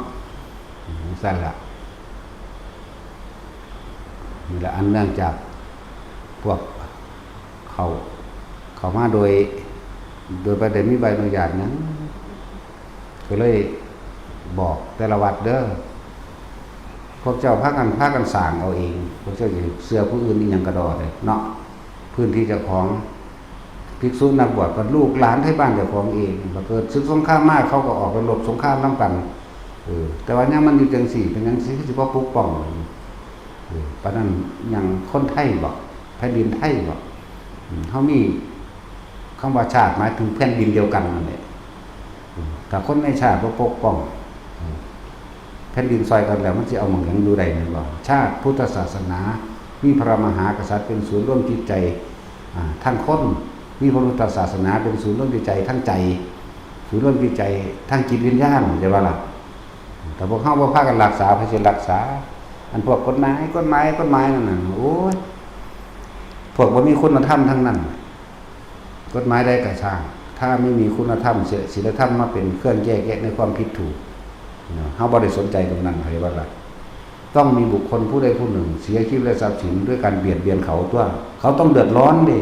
อืม ซั่นล่ะ นี่แหละ อันเนื่องจากพวกเขา เขามาโดย โดยบ่ได้มีใบอนุญาตหยัง ก็เลยบอกแต่ละวัดเด้อ พวกเจ้าพากัน พากันสร้างเอาเอง พวกเจ้าสิเชื่อผู้อื่นอีหยังกะดอเด้อเนาะ พื้นที่เจ้าของ ภิกษุนักบวชก็ลูกหลานไทบ้านเจ้าของเอง บัดเกิดศึกสงครามมา เขาก็ออกไปรบสงครามนำกัน เออ แต่ว่ายามมันอยู่จังซี้ เป็นหยังสิ คือสิบ่ปกป้อง เออ ปานนั้นหยัง คนไทยบ่ แผ่นดินไทยบ่ อืม เฮามีคำว่าชาติ หมายถึงแผ่นดินเดียวกันนั่นแหละ อืม ถ้าคนในชาติบ่ปกป้อง อืม แผ่นดินซอยกันแล้ว มันสิเอาหม่องหยังอยู่ได้แม่นบ่ ชาติพุทธศาสนา มีพระมหากษัตริย์เป็นศูนย์รวมจิตใจ อ่า ทั้งคน มีพระพุทธศาสนาเป็นศูนย์รวมจิตใจทั้งใจ ศูนย์รวมจิตใจทั้งจิตวิญญาณ เข้าใจบ่ล่ะ แต่พวกเฮาบ่พากันรักษา ไผสิรักษา อันพวกกฎหมาย กฎหมาย กฎหมายนั่นน่ะ โอ้ย พวกบ่มีคุณธรรมทั้งนั้น กฎหมายใดก็ช่าง ถ้าไม่มีคุณธรรม ศีลธรรมมาเป็นเครื่องแยกแยะในความผิดถูก เนาะ เฮาบ่ได้สนใจตรงนั้น เข้าใจบ่ล่ะ ต้องมีบุคคลผู้ใดผู้หนึ่งเสียชีวิตและทรัพย์สินด้วยการเบียดเบียนเขาตัว เขาต้องเดือดร้อนเด้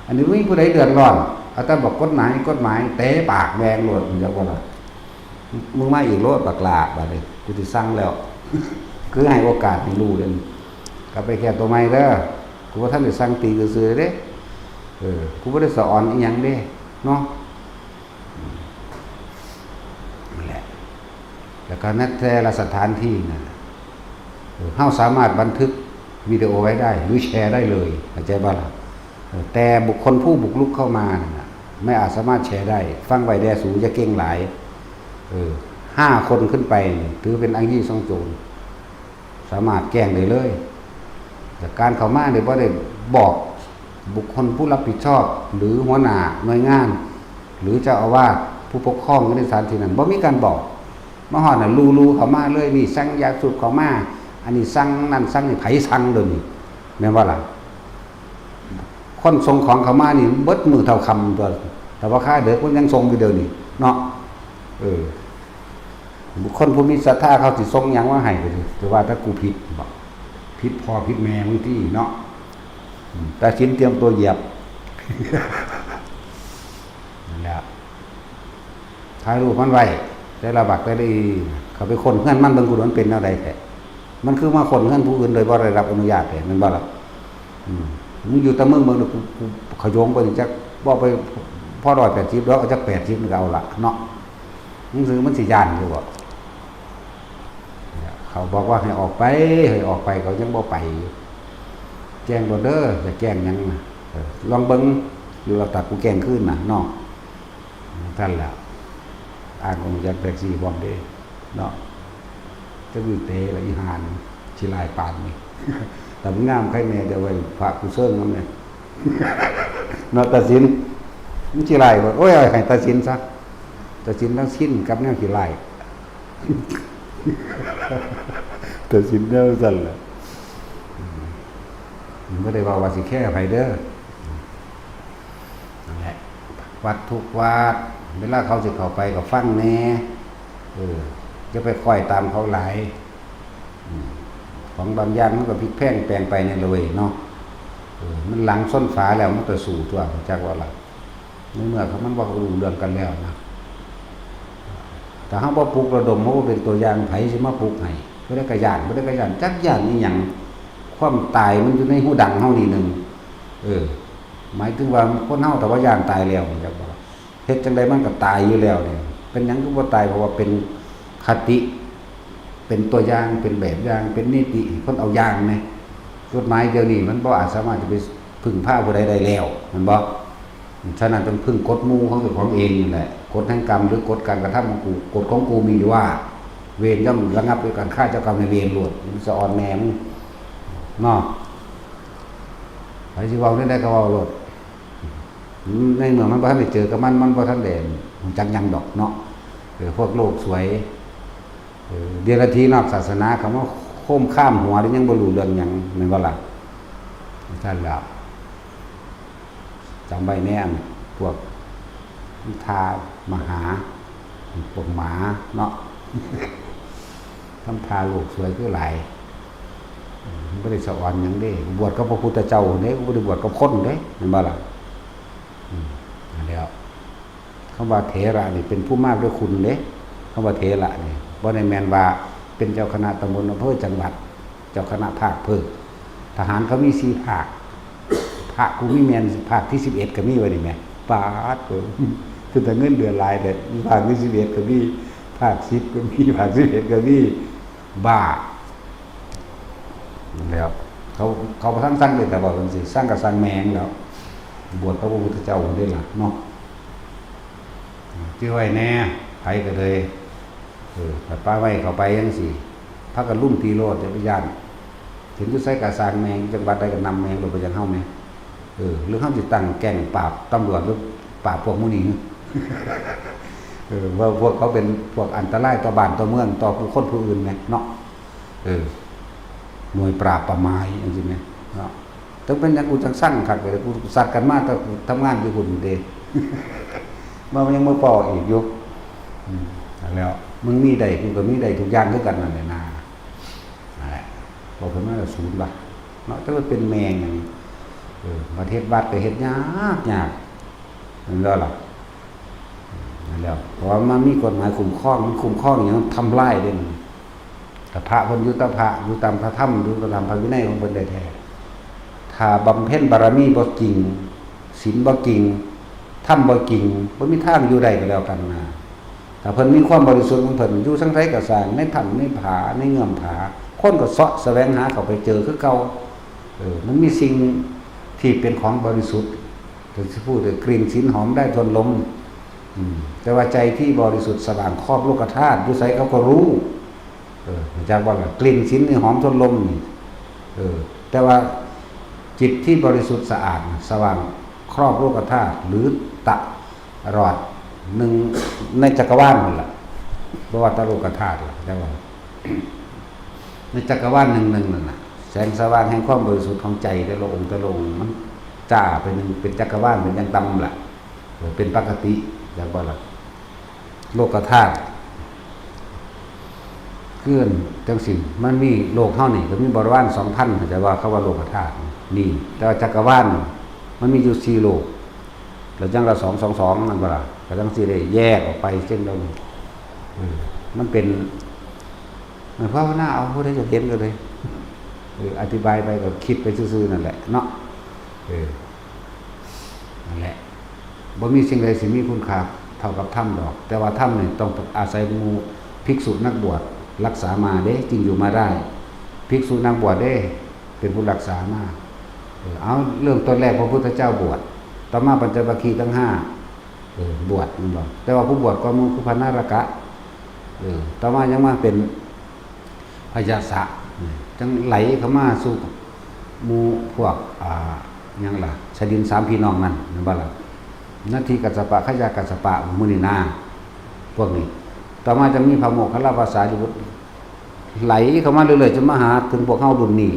อันนี้บ่มีผู้ใดเดือดร้อน อาตมาบอกกฎหมาย กฎหมาย เตะปากแวงโลด เข้าใจบ่ล่ะ มึงมาอีกโลดบักหล้า บาดนี้ กูสิสั่งแล้ว คือให้โอกาสให้รู้เด้อ กลับไปแก้ตัวใหม่เด้อ กูบ่ทันได้สั่งตีซื่อๆเด้ เออ กูบ่ได้สอนอีหยังเด้ เนาะ อืม แล้วก็ในแต่ละสถานที่นะ เออ เฮาสามารถบันทึกวิดีโอไว้ได้ หรือแชร์ได้เลย เข้าใจบ่ล่ะ เออ แต่บุคคลผู้บุกรุกเข้ามานั่นน่ะ ไม่อาจสามารถแชร์ได้ ฟังไว้แด่สู อย่าเก่งหลาย เออ ห้าคนขึ้นไปนี่ ถือเป็นอ้างยี่ซ่องโจร สามารถแจ้งได้เลย แต่การเข้ามาเนี่ยบ่ได้บอกบุคคลผู้รับผิดชอบ หรือหัวหน้าหน่วยงาน หรือเจ้าอาวาส ผู้ปกครองอยู่ในสถานที่นั้น บ่มีการบอก มาฮอดน่ะ ลู่ๆ เข้ามาเลย นี่สั่งยาสูบเข้ามา อันนี้สั่งนั่นสั่งนี่ ไผสั่งเดี๋ยวนี้ แม่นบ่ล่ะ คนส่งของเข้ามานี่เบิดมื้อเท่าค่ำตัว แต่ว่าค่าเด็กมันยังส่งอยู่เดี๋ยวนี้ เนาะ เออ บุคคลผู้มีศรัทธาเขาสิส่งหยังมาให้ก็สิ แต่ว่าถ้ากูผิดบ่ ผิดพ่อผิดแม่บางทีเนาะ อืม แต่ศีลเตรียมตัวเหยียบ นั่นแหละ ถ่ายรูปมันไว้ แต่ละบักแต่ละอี เขาไปค้นเฮือนมันเบิ่ง กูโดนเป็นแนวใดแท้ มันคือมาค้นเฮือนผู้อื่นโดยบ่ได้รับอนุญาตแท้ แม่นบ่ล่ะ อืม มึงอยู่แต่มึงเบิ่ง กู กูขโยงไปนี่ จักบ่ไปพอร้อยแปดสิบดอก เอาจักแปดสิบมันก็เอาละเนาะ มึงสิ มันสิย้านอยู่บ่ เขาบอกว่าให้ออกไป ให้ออกไป เขายังบ่ไปอยู่ แจ้งโลดเด้อ จะแจ้งหยังนะ เออ ลองเบิ่ง อยู่หลักตากูแจ้งคืนน่ะเนาะ ท่านล่ะ อ้างองค์จักแท็กซี่พร้อมเด้ เนาะ จักอยู่เตะละอีห่านี่ ขี้ร้ายปานนี่ แต่มันงามใครแน่ จะไว้พระกูเซิงนำเนี่ย เนาะ ตาสิน มันขี้ร้ายบ่ โอ้ย เอาให้ตาสินซะ ตาสินทั้งสิ้นกับแนวขี้ร้าย ตาสินแนวซั่นล่ะ อืม มันบ่ได้เว้าว่าสิแคร์ไผเด้อ นั่นแหละ วัดทุกวัด เวลาเขาสิเข้าไปก็ฟังแหน่ เออ อย่าไปคอยตามเขาหลาย อืม ของบางอย่างมันก็พลิกแพลงแปลงไปในเลยเนาะ เออ มันหลังชนฝาแล้วมันก็สู้ตัว จักว่าล่ะ ในเมื่อเขามันบ่รู้เรื่องกันแล้วนะ ถ้าเฮาบ่ปลุกระดม เฮาบ่เป็นตัวอย่าง ไผสิมาปลุกให้ บ่ได้กะย้าน บ่ได้กะย้าน จักย้านอีหยัง ความตายมันอยู่ในหูดังเฮานี่หนึ่ง เออ หมายถึงว่าคนเฮาถ้าว่าย้านตายแล้ว จักบ่ล่ะ เฮ็ดจั่งใดมันก็ตายอยู่แล้วเนี่ย เป็นหยังคือบ่ตาย เพราะว่าเป็นคติ เป็นตัวอย่าง เป็นแบบอย่าง เป็นนิติให้คนเอาอย่างแหม กฎหมายเดี๋ยวนี้มันบ่อาจสามารถจะไปพึ่งพาผู้ใดได้แล้ว แม่นบ่ ฉะนั้นต้องพึ่งกฎหมู่ของเจ้าของเองนี่แหละ กฎแห่งกรรมหรือกฎการกระทำของกู กฎของกูมีอยู่ว่า เวรย่อมระงับด้วยการฆ่าเจ้ากรรมนายเวรโลด มันสะออนแหน่มึง เนาะ ไผสิเว้าแนวใดก็เว้าโลด ในเมื่อมันบ่ทันได้เจอกับมัน มันบ่ทันได้รู้จักหยังดอกเนาะ เออ พวกโลกสวย เออ เดรัจฉีนอกศาสนาเขามาโค้มข้ามหัว แล้วยังบ่รู้เรื่องหยัง แม่นบ่ล่ะ ซั่นล่ะ จำไว้แน่ อันพวกทามหา พวกหมาเนาะ ทำทาโลกสวยคือหลาย เออ มันบ่ได้สะออนหยังเด้ บวชกับพระพุทธเจ้าเด้ บ่ได้บวชกับคนเด้ แม่นบ่ล่ะ อืม นั่นแหล้ว คำว่าเถระนี่เป็นผู้มากด้วยคุณเด้ คำว่าเถระนี่บ่ได้แม่นว่าเป็นเจ้าคณะตำบลอำเภอจังหวัด เจ้าคณะภาคเพิ่น ทหารเขามีสี่ภาค พระกูมีแม่นภาคที่สิบเอ็ดก็มีว่านี่แหม ปาด โอ้ เป็นตาเงินเดือนหลายแท้ มีภาคที่สิบเอ็ดก็มี ภาคสิบก็มี ภาคสิบเอ็ดก็มี บ้า แล้ว เขา เขาบ่ทันสั่งเลย แต่ว่าจั่งซี้ สั่งก็สั่งแม่งแล้ว บวชกับพระพุทธเจ้าเด้ล่ะเนาะ จื่อไว้แน่ ไผก็เลย เออ ถ้าปะไว้เข้าไปจั่งซี้ พากันลุมตีโลด อย่าไปย้าน ถึงอยู่ไสก็ซ่างแม่ง จังหวัดใดก็นำแม่งโลด ไปจั่งเฮาแม่ง เออ หรือเฮาสิตั้งแก๊งปราบตำรวจ หรือปราบพวกหมู่นี้ เออ ว่าพวกเขาเป็นพวกอันตรายต่อบ้านต่อเมือง ต่อผู้คนผู้อื่นแหมเนาะ เออ หน่วยปราบป่าไม้จั่งซี้แหมเนาะ จั่งเป็นหยังกูจั่งซังคักเลย กูซัดกันมาแต่กูทำงานอยู่พุ้นเด้ มายังมาพ้ออีกอยู่ อืม นั่นแหล้ว มึงมีได้ กูก็มีได้ทุกอย่างคือกันนั่นแหละนา นั่นแหละ บอกเพิ่นมาก็ศูนย์บาทเนาะ แต่ว่าเป็นแม่งหยัง เออ บัดเฮ็ดวัดก็เฮ็ดยากยาก แม่นบ่ล่ะ นั่นแหล้ว เพราะว่ามันมีกฎหมายคุ้มครอง มันคุ้มครองหยัง ทำลายเด้ ถ้าพระเพิ่นอยู่ตามพระ อยู่ตามพระธรรม อยู่ตามพระวินัยของเพิ่นได้แท้ ถ้าบำเพ็ญบารมีบ่จริง ศีลบ่จริง ธรรมบ่จริง บ่มีทางอยู่ได้ก็แล้วกันนะ ถ้าเพิ่นมีความบริสุทธิ์ของเพิ่น อยู่จั่งใดก็ซ่าง ในถ้ำในผา ในเงื้อมผา คนก็เซาะแสวงหาเข้าไปเจอคือเก่า เออ มันมีสิ่งที่เป็นของบริสุทธิ์ ถึงสิพูดว่ากลิ่นศีลหอมได้ทวนลม อืม แต่ว่าใจที่บริสุทธิ์สว่างครอบโลกธาตุ อยู่ไสเขาก็รู้ เออ รู้จักบ่ล่ะ กลิ่นศีลนี่หอมทวนลมนี่ เออ แต่ว่าจิตที่บริสุทธิ์สะอาดน่ะ สว่างครอบโลกธาตุ หรือตลอดหนึ่งในจักรวาลนั่นแหละ บ่ว่าแต่โลกธาตุล่ะ จักว่า ในจักรวาลหนึ่งๆ นั่นน่ะ แสงสว่างแห่งความบริสุทธิ์ของใจแต่ละองค์แต่ละองค์ มันจ้าไปหนึ่ง เป็นจักรวาล เป็นอย่างต่ำล่ะ เออ เป็นปกติ จักบ่ล่ะ โลกธาตุ คือจั่งซี้ มันมีโลกเฮานี่ก็มีบริวารสองพัน เข้าใจว่าเขาว่าโลกธาตุนี่ แต่ว่าจักรวาลนี่มันมีอยู่สี่โลก แล้วจั่งละสอง สอง สอง นั่นบ่ล่ะ ก็จั่งสิได้แยกออกไปเช่นเดียวกัน เออ มันเป็น ภาวนาเอา ผู้ใดอยากเห็นก็เลย เออ อธิบายไปก็คิดไปซื่อๆ นั่นแหละเนาะ เออ นั่นแหละ บ่มีสิ่งใดสิมีคุณค่าเท่ากับธรรมดอก แต่ว่าธรรมนี่ต้องอาศัยหมู่ภิกษุนักบวชรักษามาเด้ จึงอยู่มาได้ ภิกษุนักบวชเด้ เป็นผู้รักษามา เออ เอา เริ่มต้นแรกพระพุทธเจ้าบวช ต่อมาปัญจวัคคีย์ทั้งห้า เออ บวช แม่นบ่ แต่ว่าผู้บวชก่อนหมู่คือพระนารกะ เออ ต่อมายังมาเป็นพยาสะ จั่งไหลเข้ามาสู่หมู่พวก อ่า หยังล่ะ ชดินสามพี่น้องนั่น แม่นบ่ล่ะ นัตถิกัสสปะ ขยะกัสสปะ มุนีนา พวกนี้ ต่อมาจะมีพระโมคคัลลาภาษาริบุตร ไหลเข้ามาเรื่อยๆ จนมาหาถึงพวกเฮารุ่นนี้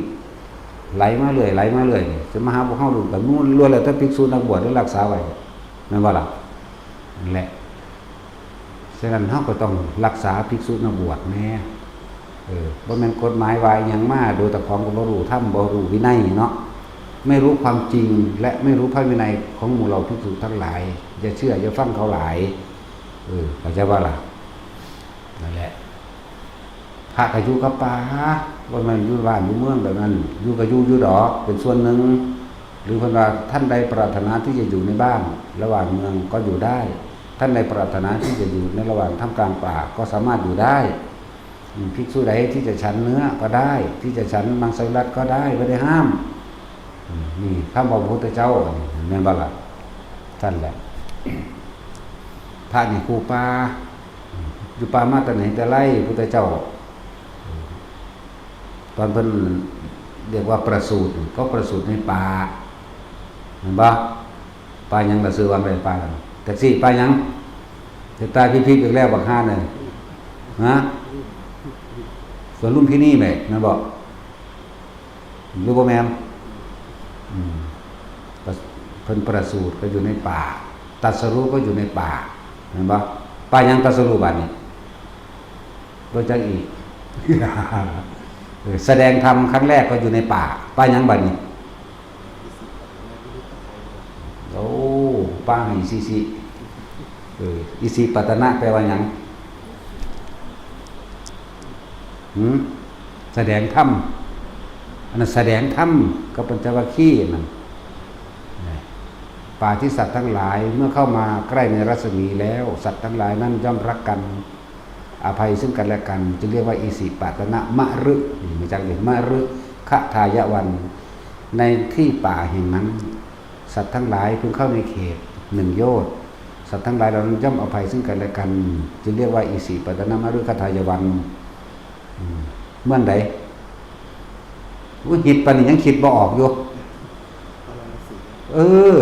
ไหลมาเรื่อย ไหลมาเรื่อย จนมาหาพวกเฮารุ่น ก็ล้วนแล้วแต่ภิกษุนักบวชได้รักษาไว้ แม่นบ่ล่ะ นั่นแหละ ฉะนั้นเฮาก็ต้องรักษาภิกษุนักบวชแน่ เออ บ่แม่นกฎหมายว่าอิหยังมา โดยเจ้าของก็บ่รู้ธรรม บ่รู้วินัยเนาะ ไม่รู้ความจริง และไม่รู้พระวินัยของหมู่เหล่าภิกษุทั้งหลาย อย่าเชื่อ อย่าฟังเขาหลาย เออ เข้าใจบ่ล่ะ นั่นแหละ พระก็อยู่กับป่า บ่แม่นอยู่บ้านอยู่เมืองแบบนั้น อยู่ก็อยู่อยู่ดอก เป็นส่วนหนึ่ง หรือเพิ่นว่าท่านใดปรารถนาที่จะอยู่ในบ้านระหว่างเมืองก็อยู่ได้ ท่านใดปรารถนาที่จะอยู่ในระหว่างท่ามกลางป่าก็สามารถอยู่ได้ อืม ภิกษุใดที่จะฉันเนื้อก็ได้ ที่จะฉันมังสวิรัติก็ได้ บ่ได้ห้าม อืม นี่คำว่าพระพุทธเจ้า แม่นบ่ล่ะ นั่นแหละ พระนี่คู่ป่า อยู่ป่ามาแต่ไหนแต่ไร พุทธเจ้า ตอนเพิ่นเรียกว่าประสูติ ก็ประสูติในป่า แม่นบ่ ป่าหยังล่ะ ชื่อว่าไปป่าหยัง แท็กซี่ ป่าหยัง จะตายพิกๆ อีกแล้วบักห่าเนี่ย ฮะ สวนลุมพินีแหม แม่นบ่ หรือบ่แม่น อืม ก็เพิ่นประสูติก็อยู่ในป่า ตรัสรู้ก็อยู่ในป่า แม่นบ่ ป่าหยังตรัสรู้บัดนี้ บ่จักอีก เออ แสดงธรรมครั้งแรกก็อยู่ในป่า ป่าหยังบัดนี้ โอ้ ป่าอิสิสิ เออ อิสิปตนะแปลว่าหยัง หืม แสดงธรรม อันนั้นแสดงธรรมกับปัญจวัคคีย์นั่น ป่าที่สัตว์ทั้งหลายเมื่อเข้ามาใกล้ในรัศมีแล้ว สัตว์ทั้งหลายนั้นย่อมรักกัน อภัยซึ่งกันและกัน จึงเรียกว่าอิสิปตนะมะฤ นี่มาจากเลย มะฤคทายวัน ในที่ป่าแห่งนั้น สัตว์ทั้งหลายพึงเข้าในเขตหนึ่งโยชน์ สัตว์ทั้งหลายเหล่านั้นย่อมอภัยซึ่งกันและกัน จึงเรียกว่าอิสิปตนะมะฤคทายวัน อืม เมืองใด ว่าหิดปานนี้ยังคิดบ่ออกอยู่ เออ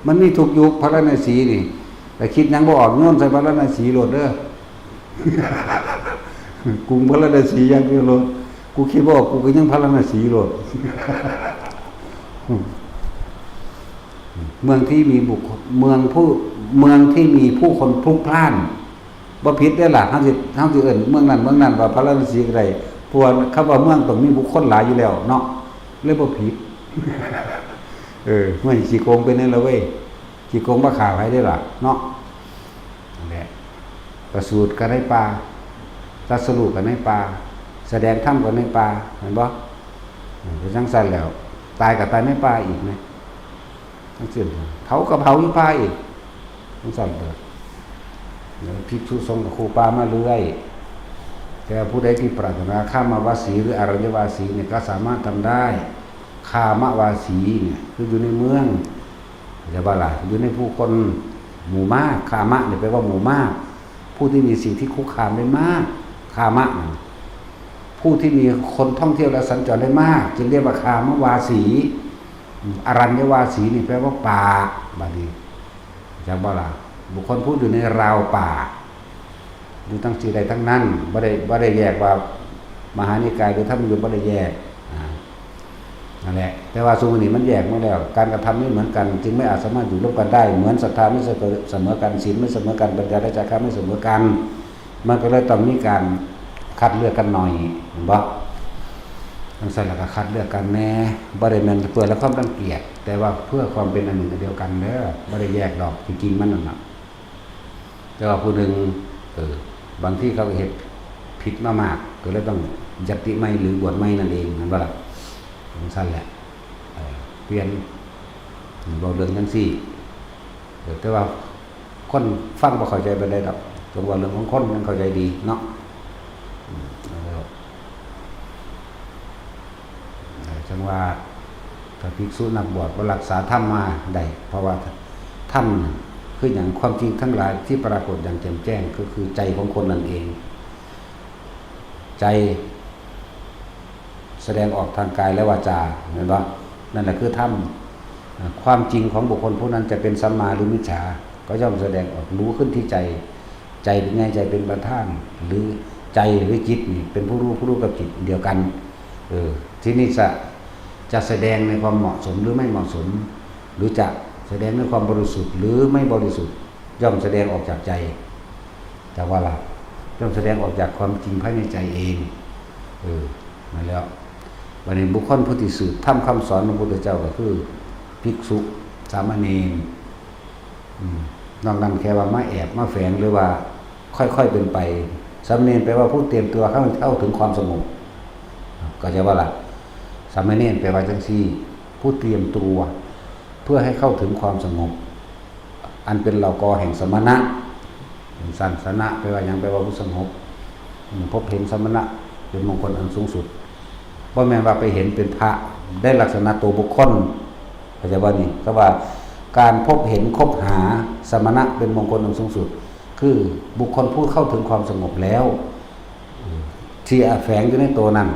มันมีทุกยุค พาราณสีนี่ แต่คิดหยังบ่ออก โยนใส่พาราณสีโลดเด้อ กรุงพาราณสีอย่างเดียวโลด กูคิดบ่ออก กูก็ยังพาราณสีโลด เมืองที่มีบุคคล เมืองผู้ เมืองที่มีผู้คนพลุกพล่าน บ่ผิดเด้อล่ะ เฮาสิ เฮาสิเอิ้นเมืองนั้นเมืองนั้นว่าพาราณสีก็ได้ เพราะว่าคำว่าเมืองต้องมีบุคคลหลายอยู่แล้วเนาะ เลยบ่ผิด เออ เมืองขี้โกงเป็นนั่นละเว้ย ขี้โกงบ่ฆ่าไผเด้อล่ะ เนาะ นั่นแหละ ประสูติก็ในป่า ตรัสรู้ก็ในป่า แสดงธรรมก็ในป่า เห็นบ่ เออ เป็นจั่งซั่นแล้ว ตายก็ตายในป่าอีกนะ จั่งซี้ เผาก็เผาอยู่ป่าอีก จั่งซั่นเด้อ ภิกษุสงฆ์กับครูปามาเรื่อย แต่ผู้ใดที่ปรารถนาคามวาสีหรืออรัญญวาสีเนี่ยก็สามารถทำได้ คามวาสีเนี่ยคืออยู่ในเมือง เข้าใจบ่ล่ะ อยู่ในผู้คนหมู่มาก คามะเนี่ยแปลว่าหมู่มาก ผู้ที่มีสิ่งที่คุกคามได้มาก คามะนะ ผู้ที่มีคนท่องเที่ยวและสัญจรได้มาก จึงเรียกว่าคามวาสี อรัญญวาสีนี่แปลว่าป่า บัดนี้ จักบ่ล่ะ บุคคลผู้อยู่ในราวป่า อยู่ทั้งสี่ใดทั้งนั้น บ่ได้ บ่ได้แยกว่ามหานิกายหรือธรรมยุตบ่ได้แยก อ่า นั่นแหละ แต่ว่าซุมื้อนี้มันแยกหมดแล้ว การกระทำไม่เหมือนกัน จึงไม่อาจสามารถอยู่ร่วมกันได้ เหมือนศรัทธาไม่เสมอกัน ศีลไม่เสมอกัน ปัญญาและจาคะไม่เสมอกัน มันก็เลยต้องมีการคัดเลือกกันหน่อย เห็นบ่ จั่งซั้นแล้วก็คัดเลือกกันแหน่ บ่ได้แม่นเพื่อละความรังเกียจ แต่ว่าเพื่อความเป็นอันหนึ่งอันเดียวกันเด้อ บ่ได้แยกดอก จริงๆมันนั่นน่ะ แต่ว่าผู้หนึ่ง เออ บางทีเขาก็เฮ็ดผิดมามาก ก็เลยต้องยัตติใหม่หรือบวชใหม่นั่นเอง แม่นบ่ล่ะ จั่งซั้นแหละ เออ เปลี่ยน เว้าเรื่องจั่งซี้ เออ แต่ว่าคนฟังบ่เข้าใจปานใดดอก จงเว้าเรื่องของคนยังเข้าใจดีเนาะ อืม แล้ว เอ่อ จั่งว่า ถ้าภิกษุนักบวชบ่รักษาธรรมมาได้ เพราะว่าธรรมน่ะคือหยัง ความจริงทั้งหลายที่ปรากฏอย่างแจ่มแจ้ง ก็คือใจของคนนั่นเอง ใจแสดงออกทางกายและวาจา เห็นบ่ นั่นแหละคือธรรม อ่า ความจริงของบุคคลผู้นั้นจะเป็นสัมมาหรือมิจฉา ก็ย่อมแสดงออก รู้ขึ้นที่ใจ ใจเป็นไง ใจเป็นประธาน หรือใจหรือจิตนี่เป็นผู้รู้ ผู้รู้กับจิตเดียวกัน เออ ที่นี่จะ จะแสดงในความเหมาะสมหรือไม่เหมาะสม หรือจะแสดงในความบริสุทธิ์หรือไม่บริสุทธิ์ ย่อมแสดงออกจากใจ แต่ว่าล่ะ ย่อมแสดงออกจากความจริงภายในใจเอง เออ นั่นแหละ บัดนี้บุคคลผู้ที่สืบธรรมคำสอนของพระพุทธเจ้าก็คือภิกษุ สามเณร อืม นอกนั้นแค่ว่ามาแอบมาแฝงหรือว่าค่อยๆเป็นไป สามเณรแปลว่าผู้เตรียมตัวเข้า เข้าถึงความสงบ เข้าใจบ่ล่ะ สามเณรแปลว่าจั่งซี้ ผู้เตรียมตัวเพื่อให้เข้าถึงความสงบ อันเป็นเหล่ากอแห่งสมณะ จั่งซั้น สมณะแปลว่าหยัง แปลว่าผู้สงบ อืม พบเห็นสมณะเป็นมงคลอันสูงสุด บ่แม่นว่าไปเห็นเป็นพระได้ลักษณะตัวบุคคล เข้าใจบ่นี่ แต่ว่าการพบเห็นคบหาสมณะเป็นมงคลอันสูงสุด คือบุคคลผู้เข้าถึงความสงบแล้ว เออ ที่แฝงอยู่ในตัวนั้น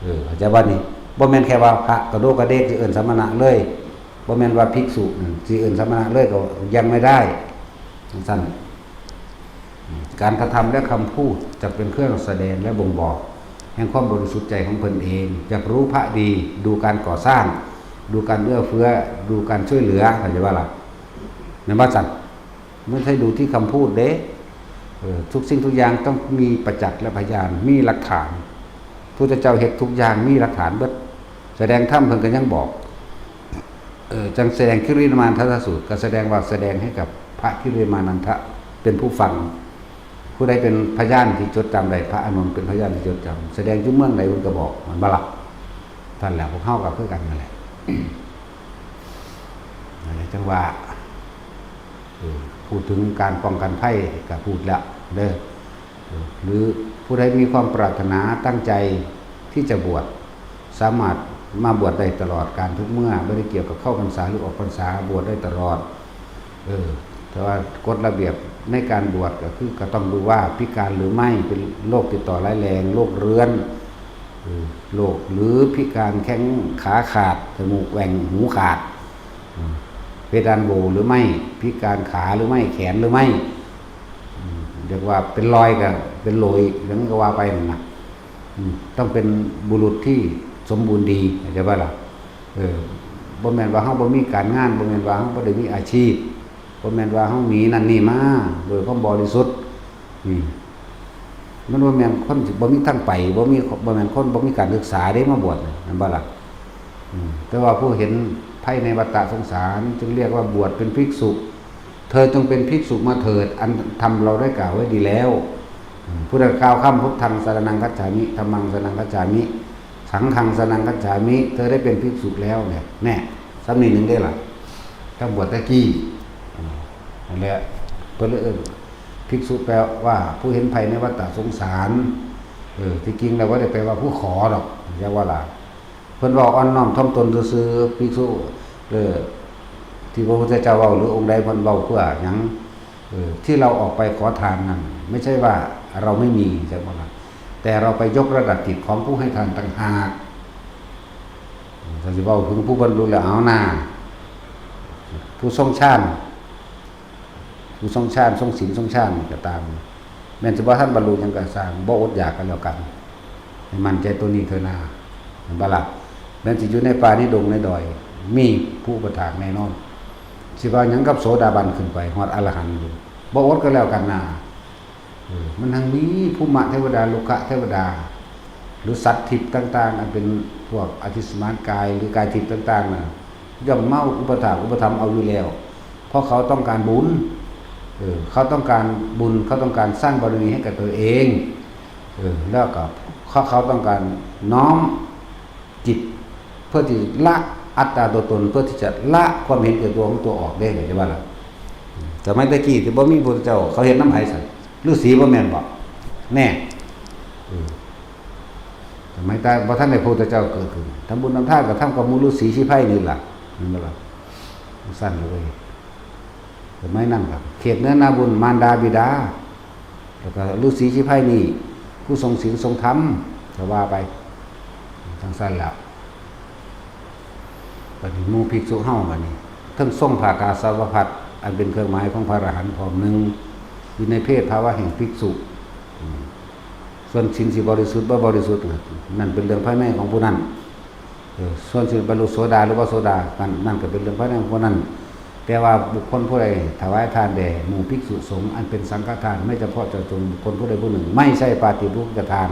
เออ เข้าใจบ่นี่ บ่แม่นแค่ว่าพระกระโดกกระเดกสิเอิ้นสมณะเลย บ่แม่นว่าภิกษุนั่นสิเอิ้นสมณะเลยก็ยังไม่ได้ จั่งซั้น การกระทำและคำพูดจะเป็นเครื่องแสดงและบ่งบอกแห่งความบริสุทธิ์ใจของเพิ่นเอง อยากรู้พระดี ดูการก่อสร้าง ดูการเอื้อเฟื้อ ดูการช่วยเหลือ เข้าใจบ่ล่ะ แม่นบ่ซั้น ไม่ใช่ดูที่คำพูดเด้ เออ ทุกสิ่งทุกอย่างต้องมีประจักษ์และพยาน มีหลักฐาน พุทธเจ้าเฮ็ดทุกอย่างมีหลักฐานเบิด แสดงธรรมเพิ่นก็ยังบอก เออ จั่งแสดงคิริมานันทสูตร ก็แสดงว่าแสดงให้กับพระคิริมานันทะเป็นผู้ฟัง ผู้ใดเป็นพยานที่จดจำได้ พระอานนท์เป็นพยานที่จดจำ แสดงอยู่เมืองใดเพิ่นก็บอก แม่นบ่ล่ะ นั่นแหละ พวกเฮาก็คือกันนั่นแหละ นั่นแหละ จั่งว่า เออ พูดถึงการป้องกันภัยก็พูดแล้วเด้อ เออ หรือผู้ใดมีความปรารถนาตั้งใจที่จะบวช สามารถมาบวชได้ตลอดกาลทุกเมื่อ บ่ได้เกี่ยวกับเข้าพรรษาหรือออกพรรษา บวชได้ตลอด เออ แต่ว่ากฎระเบียบในการบวชก็คือก็ต้องดูว่าพิการหรือไม่ เป็นโรคติดต่อร้ายแรง โรคเรื้อน เออ โรค หรือพิการแข้งขาขาด จมูกแหว่ง หูขาด อืม เพดานโหว่หรือไม่ พิการขาหรือไม่ แขนหรือไม่ อืม เรียกว่าเป็นรอยก็เป็นโหว่อีก อย่างนั้นก็ว่าไปนั่นนะ อืม ต้องเป็นบุรุษที่สมบูรณ์ดี เข้าใจบ่ล่ะ เออ บ่แม่นว่าเฮาบ่มีการงาน บ่แม่นว่าเฮาบ่ได้มีอาชีพ บ่แม่นว่าเฮาหนีนั่นนี่มาโดยความบริสุทธิ์ อืม มันบ่แม่นคนสิบ่มีทางไป บ่มี บ่แม่นคนบ่มีการศึกษาเด้มาบวชน่ะ แม่นบ่ล่ะ อืม แต่ว่าผู้เห็นภัยในวัฏฏะสงสาร จึงเรียกว่าบวชเป็นภิกษุ เธอจงเป็นภิกษุมาเถิด อันธรรมเราได้กล่าวไว้ดีแล้ว อืม พุทธกล่าวคำ พุทธังสรณังคัจฉามิ ธัมมังสรณังคัจฉามิ สังฆังสรณังคัจฉามิ เธอได้เป็นภิกษุแล้วเนี่ย แน่ ซ้ำนี่หนึ่งได้ล่ะ ถ้าบวชตะกี้ อืม นั่นแหละ เพิ่นเลยเอิ้น ภิกษุแปลว่าผู้เห็นภัยในวัฏฏะสงสาร เออ ที่จริงแล้วบ่ได้แปลว่าผู้ขอดอก จักว่าล่ะ เพิ่นเว้าอ่อนน้อมถ่อมตนซื่อๆ ภิกษุ เออ ที่พระพุทธเจ้าเว้าหรือองค์ใดเพิ่นเว้าเพื่อหยัง เออ ที่เราออกไปขอทานนั่น ไม่ใช่ว่าเราไม่มี จักว่าล่ะ แต่เราไปยกระดับจิตของผู้ให้ทานต่างหาก ถ้าสิเว้าถึงผู้บรรลุแล้วเอาหน้า ผู้ทรงฌาน ผู้ทรงฌาน ทรงศีล ทรงฌานนี่ก็ตาม แม่นสิบ่ทันบรรลุหยังก็ซ่าง บ่อดอยากก็แล้วกัน ให้มั่นใจตัวนี้เถอะนา เห็นบ่ล่ะ แม่นสิอยู่ในป่าในดงในดอย มีผู้อุปถากแน่นอน สิว่าหยังกับโสดาบันขึ้นไปฮอดอรหันต์อยู่ บ่อดก็แล้วกันนา เออ มันทั้งมีภูมะเทวดา ลุกขะเทวดา หรือสัตว์ทิพย์ต่างๆ อันเป็นพวกอธิสมานกาย หรือกายทิพย์ต่างๆ น่ะ ย่อมมาอุปถากอุปถัมภ์เอาอยู่แล้ว เพราะเขาต้องการบุญ เออ เขาต้องการบุญ เขาต้องการสร้างบารมีให้กับตัวเอง เออ แล้วก็เขา เขาต้องการน้อมจิต เพื่อที่ละอัตตาตัวตน เพื่อที่จะละความเห็นแก่ตัวของตัวออกได้ เข้าใจบ่ล่ะ สมัยตะกี้ที่บ่มีพระพุทธเจ้า เขาเฮ็ดนำไผซั่น ฤาษีบ่แม่นบ่ แน่ เออ สมัยแต่บ่ทันได้พระพุทธเจ้าเกิดขึ้น ทำบุญทำทานก็ทำกับหมู่ฤาษีชีไพรนี่ล่ะ แม่นบ่ล่ะ สั้นเลย สมัยนั้นครับ เขตเนื้อนาบุญมารดาบิดา แล้วก็ฤาษีชีไพรนี่ ผู้ทรงศีลทรงธรรม ก็ว่าไป จั่งซั่นแล้ว บัดนี้หมู่ภิกษุเฮาบัดนี้ เทิงทรงผ้ากาสาวพัสตร์ อันเป็นเครื่องหมายของพระอรหันต์พร้อมหนึ่ง อยู่ในเพศภาวะแห่งภิกษุ อืม ส่วนศีลสิบริสุทธิ์บ่บริสุทธิ์ นั่นเป็นเรื่องภายในของผู้นั้น เออ ส่วนสิบรรลุโสดาหรือบ่โสดา นั่น นั่นก็เป็นเรื่องภายในของผู้นั้น แต่ว่าบุคคลผู้ใดถวายทานแด่หมู่ภิกษุสงฆ์ อันเป็นสังฆทาน ไม่เฉพาะเจาะจงบุคคลผู้ใดผู้หนึ่ง ไม่ใช่ปาฏิโมกขทาน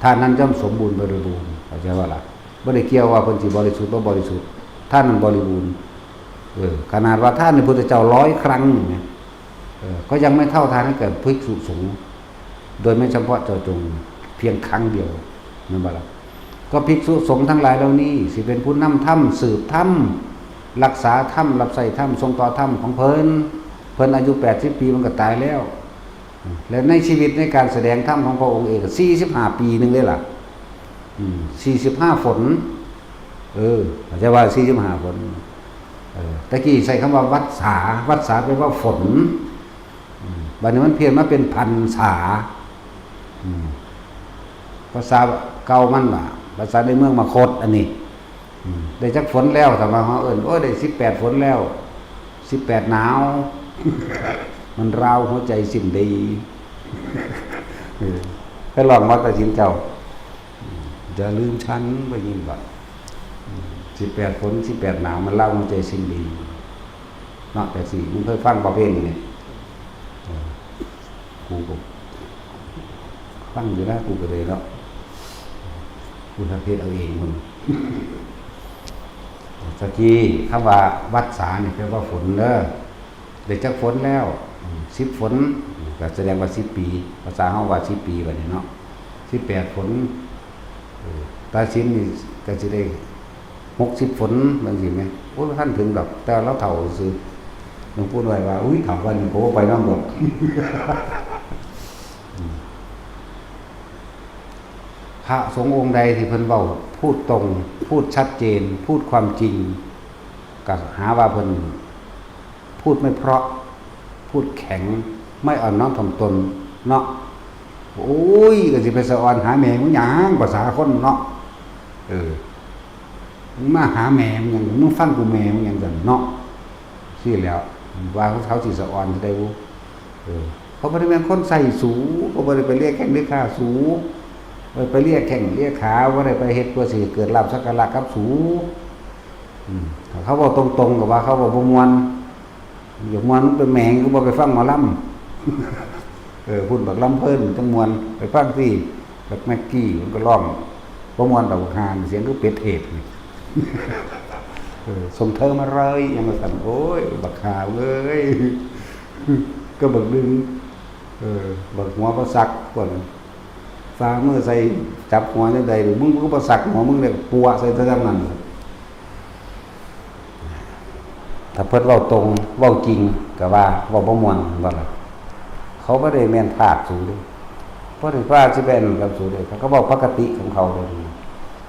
ทานนั้นย่อมสมบูรณ์บริบูรณ์ เข้าใจบ่ล่ะ บ่ได้เกี่ยวว่าเพิ่นสิบริสุทธิ์บ่บริสุทธิ์ ทานนั้นบริบูรณ์ เออ ขนาดว่าทานในพุทธเจ้าร้อยครั้งนี่นะ เออ ก็ยังไม่เท่าทานให้แก่ภิกษุสงฆ์ โดยไม่เฉพาะเจาะจงเพียงครั้งเดียว แม่นบ่ล่ะ ก็ภิกษุสงฆ์ทั้งหลายเหล่านี้ สิเป็นผู้นำธรรม สืบธรรม รักษาธรรม รับใช้ธรรม ส่งต่อธรรมของเพิ่น เพิ่นอายุแปดสิบปีมันก็ตายแล้ว และในชีวิตในการแสดงธรรมของพระองค์เอง สี่สิบห้าปีหนึ่งเลยล่ะ อืม สี่สิบห้าฝน เออ เข้าใจว่า สี่สิบห้าฝน เออ ตะกี้ใช้คำว่าวัสสา วัสสาแปลว่าฝน อืม บัดนี้มันเพี้ยนมาเป็นพรรษา อืม ภาษาเก่ามันว่า ภาษาในเมืองมาคดอันนี้ อืม ได้จักฝนแล้ว ถ้าว่าเฮาเอิ้น โอ้ย ได้สิบแปดฝนแล้ว สิบแปดหนาว มันร้าวหัวใจสิ้นดี เออ ไปลองวัดกฐินเจ้า อย่าลืมฉัน ไปยินบ่ สิบแปดฝน สิบแปดหนาว มันร้าวหัวใจสิ้นดี เนาะ แต่สิ มึงเคยฟังบ่เพลงนี่ เออ กูก็ฟังอยู่นะ กูก็เลยเนาะ กูทำเพลงเอาเองมึง ตะกี้คำว่าวัสสานี่แปลว่าฝนเด้อ ได้จักฝนแล้ว อืม สิบฝน อืม ก็แสดงว่าสิบปี ภาษาเฮาว่าสิบปีบัดนี้เนาะ สิบแปดฝน เออ ตาสินนี่ก็สิได้หกสิบฝน จั่งซี้แหม โอ้ย บ่ทันถึงดอก แต่ว่าลาวเฒ่าซื่อ หลวงปู่น้อยว่า อุ้ย เฒ่าปานนี้ก็บ่ไปนำดอก อืม พระสงฆ์องค์ใดที่เพิ่นเว้า พูดตรง พูดชัดเจน พูดความจริง ก็หาว่าเพิ่น พูดไม่เพราะ พูดแข็ง ไม่อ่อนน้อมถ่อมตนเนาะ โอ้ย ก็สิไปสะออนหาแม่มึงหยัง ภาษาคนเนาะ เออ มึงมาหาแม่มึงหยัง มึงฟังกูแม่มึงหยังซั่นเนาะ ซี้แหล้ว ว่าเขาสิสะออนได้บ่ เออ เขาบ่ได้แม่นคนใส่สู เขาบ่ได้ไปเลียแข้งเลียขาสู ไป ไปเลียแข้งเลียขา บ่ได้ไปเฮ็ดเพื่อสิเกิดลาภสักการะกับสู อืม ถ้าเขาเว้าตรงๆ ก็ว่าเขาเว้าบ่ม่วน อยากม่วนมันเป็นแหมง ก็บ่ไปฟังหมอลำ เออ พุ่นบักลำเพลินจั่งม่วน ไปฟังสิ บักแม็กกี้มันก็ร้อง บ่ม่วนดอกบักห่า เสียงคือเป็ดเทศนี่ เออ ส่งเธอมาเลย ยังว่าซั่น โอ้ย บักห่าเอ้ย ก็บักดึง เออ บักหัวบ่สัก พวกนั้น ฝ่ามือใส่ จับหัวจั่งใด มึงก็บ่สักหัวมึงเลย ปัวใส่ซะจั่งนั้น ถ้าเพิ่นเว้าตรง เว้าจริง ก็ว่าเว้าบ่ม่วน ว่าล่ะ เขาบ่ได้แม่นภาคสูงเด้ บ่ได้ว่าสิแม่นกับสูงเด้ เขาก็เว้าปกติของเขาเลย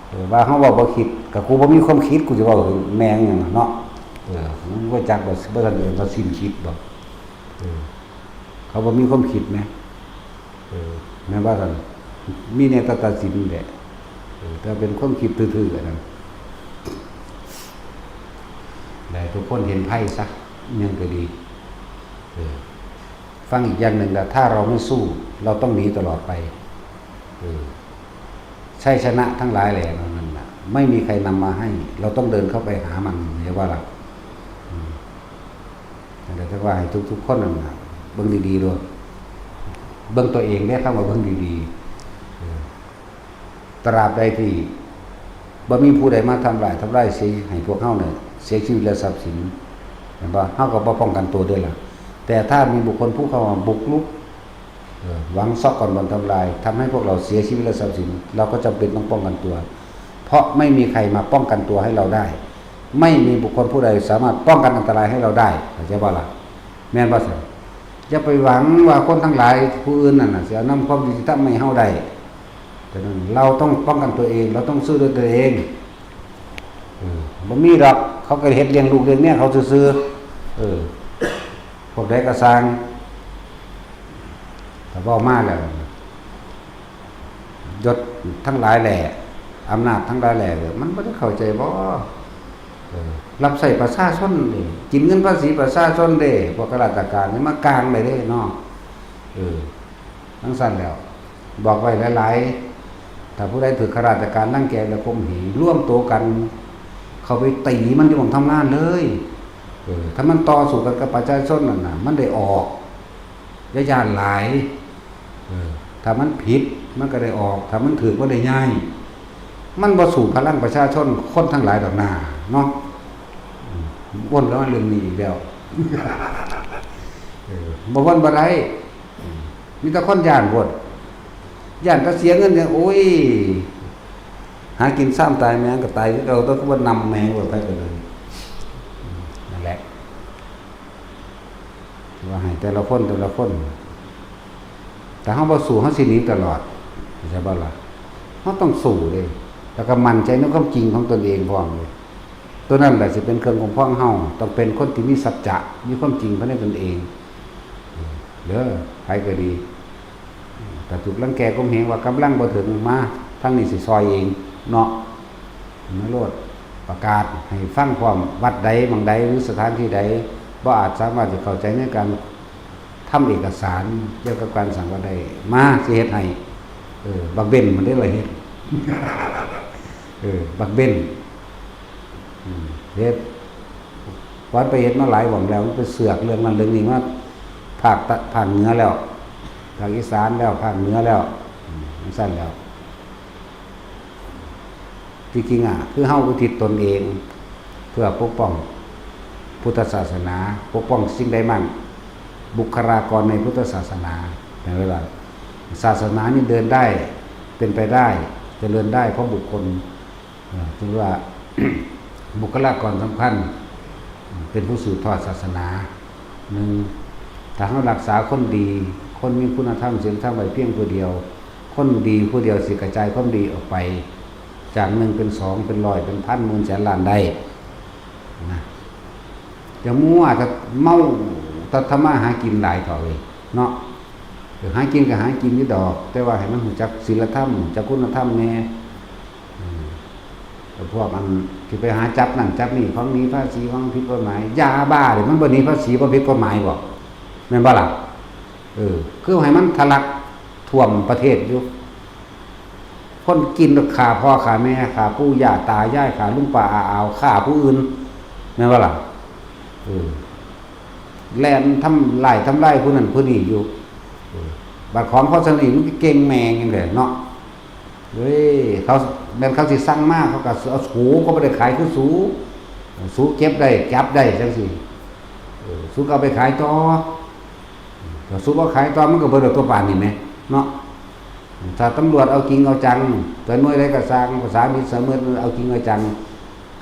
เออ ว่าเขาเว้าบ่คิด ก็กูบ่มีความคิด กูจะเว้าแม่งหยังเนาะ เออ มันบ่จักว่าบ่ทันเอิ้นว่าสิ้นคิดบ่ เออ เขาบ่มีความคิดแหม เออ แม่นว่าซั่น มีแนวตัดสินนี่แหละ เออ แต่เป็นความคิดทื่อๆ อันนั้น ได้ทุกคนเห็นไพ่ซะ ยังก็ดี เออ ฟังอีกอย่างหนึ่งนะ ถ้าเราไม่สู้ เราต้องหนีตลอดไป เออ ชัยชนะทั้งหลายแหล่เหล่านั้นนะ ไม่มีใครนำมาให้ เราต้องเดินเข้าไปหามัน เห็นว่าล่ะ อืม นั่นแหละ แต่ว่าให้ทุกๆ คนนั่นนะ เบิ่งดีๆ โลด เบิ่งตัวเองเด้ คำว่าเบิ่งดีๆ เออ ตราบใดที่บ่มีผู้ใดมาทำลาย ทำลายเสียให้พวกเฮาเนี่ย เสียชีวิตและทรัพย์สิน เห็นบ่ เฮาก็บ่ป้องกันตัวเด้ล่ะ แต่ถ้ามีบุคคลผู้เข้ามาบุกรุก เอ่อ หวังเซาะก่อนบ่อนทำลาย ทำให้พวกเราเสียชีวิตและทรัพย์สิน เราก็จำเป็นต้องป้องกันตัว เพราะไม่มีใครมาป้องกันตัวให้เราได้ ไม่มีบุคคลผู้ใดสามารถป้องกันอันตรายให้เราได้ เข้าใจบ่ล่ะ แม่นบ่ซั่น อย่าไปหวังว่าคนทั้งหลายผู้อื่นนั่นน่ะ สิเอานำความยุติธรรมมาให้เฮาได้ แต่นั้นเราต้องป้องกันตัวเอง เราต้องสู้ด้วยตัวเอง เออ บ่มีดอก เขาก็เฮ็ดเลี้ยงลูกเลี้ยงเมียเขาซื่อๆ เออ พวกใดก็ซ่าง ถ้าเว้ามาแล้ว ยศทั้งหลายแหล่ อำนาจทั้งหลายแหล่ มันบ่ได้เข้าใจบ่ เออ รับใช้ประชาชนเด้ กินเงินภาษีประชาชนเด้ พวกข้าราชการนี่มากางไว้เด้เนาะ เออ จั่งซั้นแล้ว บอกไว้หลายๆ ถ้าผู้ใดถืกข้าราชการรังแกและข่มเหง รวมตัวกัน เข้าไปตีมันอยู่หม้องทำงานเลย เออ ถ้ามันต่อสู้กันกับประชาชนนั่นน่ะ มันได้ออก อย่าย้านหลาย เออ ถ้ามันผิด มันก็ได้ออก ถ้ามันถืก มันได้ย้าย มันบ่สู้พลังประชาชนคนทั้งหลายดอกนาเนาะ อืม วนแล้วมาเรื่องนี้อีกแล้ว เออ บ่วนบ่ได้ อืม มีแต่คนย้านโพด ย้านแต่เสียเงินเนี่ย โอ้ย หากินซ้ำตายแม่งก็ตายคือเก่า แต่ก็ว่านำแม่งโพดไปก็เลย อืม นั่นแหละ ว่าให้แต่ละคนแต่ละคน แต่เฮาบ่สู้ เฮาสิหนีตลอด เข้าใจบ่ล่ะ เฮาต้องสู้เด้ แล้วก็มั่นใจในความจริงของตนเองพร้อมเด้ ตัวนั้นแหละสิเป็นเครื่องคุ้มครองเฮา ต้องเป็นคนที่มีสัจจะ มีความจริงภายในตนเอง เด้อ ไผก็ดี ถ้าถูกรังแกข่มเหงว่ากำลังบ่ถึง มา ทางนี้สิซอยเองเนาะ มาโลด ประกาศให้ฟังพร้อม วัดใดหม่องใด หรือสถานที่ใด บ่อาจสามารถจะเข้าใจในการทำเอกสารเกี่ยวกับการสร้างวัดได้ มา สิเฮ็ดให้ เออ บักเบนมันได้เลยเฮ็ด เออ บักเบน อืม เฮ็ด วัดไปเฮ็ดมาหลายหม่องแล้ว มันไปเสือกเรื่องนั้นเรื่องนี้มา ภาคตะ ภาคเหนือแล้ว ภาคอีสานแล้ว ภาคเหนือแล้ว อืม จั่งซั้นแล้ว ที่จริงอ่ะ คือเฮาอุทิศตนเอง เพื่อปกป้องพุทธศาสนา ปกป้องสิ่งใดมั่ง บุคลากรในพุทธศาสนา แปลว่า ศาสนานี่เดินได้ เป็นไปได้ เจริญได้เพราะบุคคล เอ่อ ถือว่า บุคลากรสำคัญ เป็นผู้สืบทอดศาสนา หนึ่ง ถ้าเฮารักษาคนดี คนมีคุณธรรมศีลธรรมไว้เพียงผู้เดียว คนดีผู้เดียวสิกระจายความดีออกไป จากหนึ่งเป็นสอง เป็นร้อย เป็นพัน หมื่น แสน ล้านได้ นะ จะมัวแต่เมาแต่ทำมาหากินหลายเถาะเว้ย เนาะ เออ หากินก็หากินอยู่ดอก แต่ว่าให้มันรู้จักศีลธรรม รู้จักคุณธรรมแหน่ อืม แต่พวกอันที่ไปหาจับนั่นจับนี่ ของหนีภาษี ของผิดกฎหมาย ยาบ้าเนี่ยมันบ่หนีภาษี บ่ผิดกฎหมายบ่ แม่นบ่ล่ะ เออ คือให้มันทะลักท่วมประเทศอยู่ คนกินก็ฆ่าพ่อฆ่าแม่ ฆ่าปู่ย่าตายาย ฆ่าลุงป้าอาอาว ฆ่าผู้อื่น แม่นบ่ล่ะ เออ แล่นทำลายทำลายผู้นั้นผู้นี้อยู่ เออ บัดของเขาสนิทมันก็เก่งแม่งจังได๋เนาะ เฮ้ย เขา แม่นเขาสิสั่งมา เขาก็เอาสู เขาบ่ได้ขายคือสู สูเก็บได้ จับได้จั่งซี้ เออ สูก็เอาไปขายต่อ ถ้าสูบ่ขายต่อ มันก็เบิดแล้วตัวป่านนี่แหม เนาะ ถ้าตำรวจเอาจริงเอาจัง แต่หน่วยใดก็ซ่าง ภาษามิตรสามัญเอาจริงเอาจัง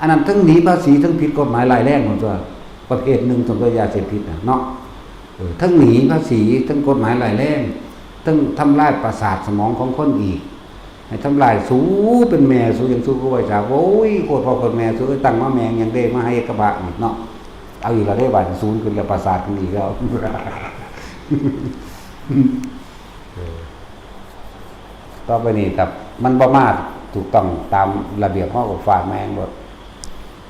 อันนั้นทั้งหนีภาษี ทั้งผิดกฎหมายร้ายแรงหมดตัว ประเภทหนึ่ง สำหรับยาเสพติดน่ะ เนาะ เออ ทั้งหนีภาษี ทั้งกฎหมายร้ายแรง ทั้งทำลายประสาทสมองของคนอีก ให้ทำลายสูเป็นแม่สู ยังสู้ก็ไหวจาก โอ้ย โคตรพ่อโคตรแม่สู ตั้งมาแม่งยังได้มาให้กระบะอีกเนาะ เอาอีกแล้วได้บาดศูนย์ขึ้นแล้ว ประสาทขึ้นอีกแล้ว เออ ต่อไปนี้ถ้ามันบ่มาถูกต้องตามระเบียบ เฮาก็ฟาดแม่งโลด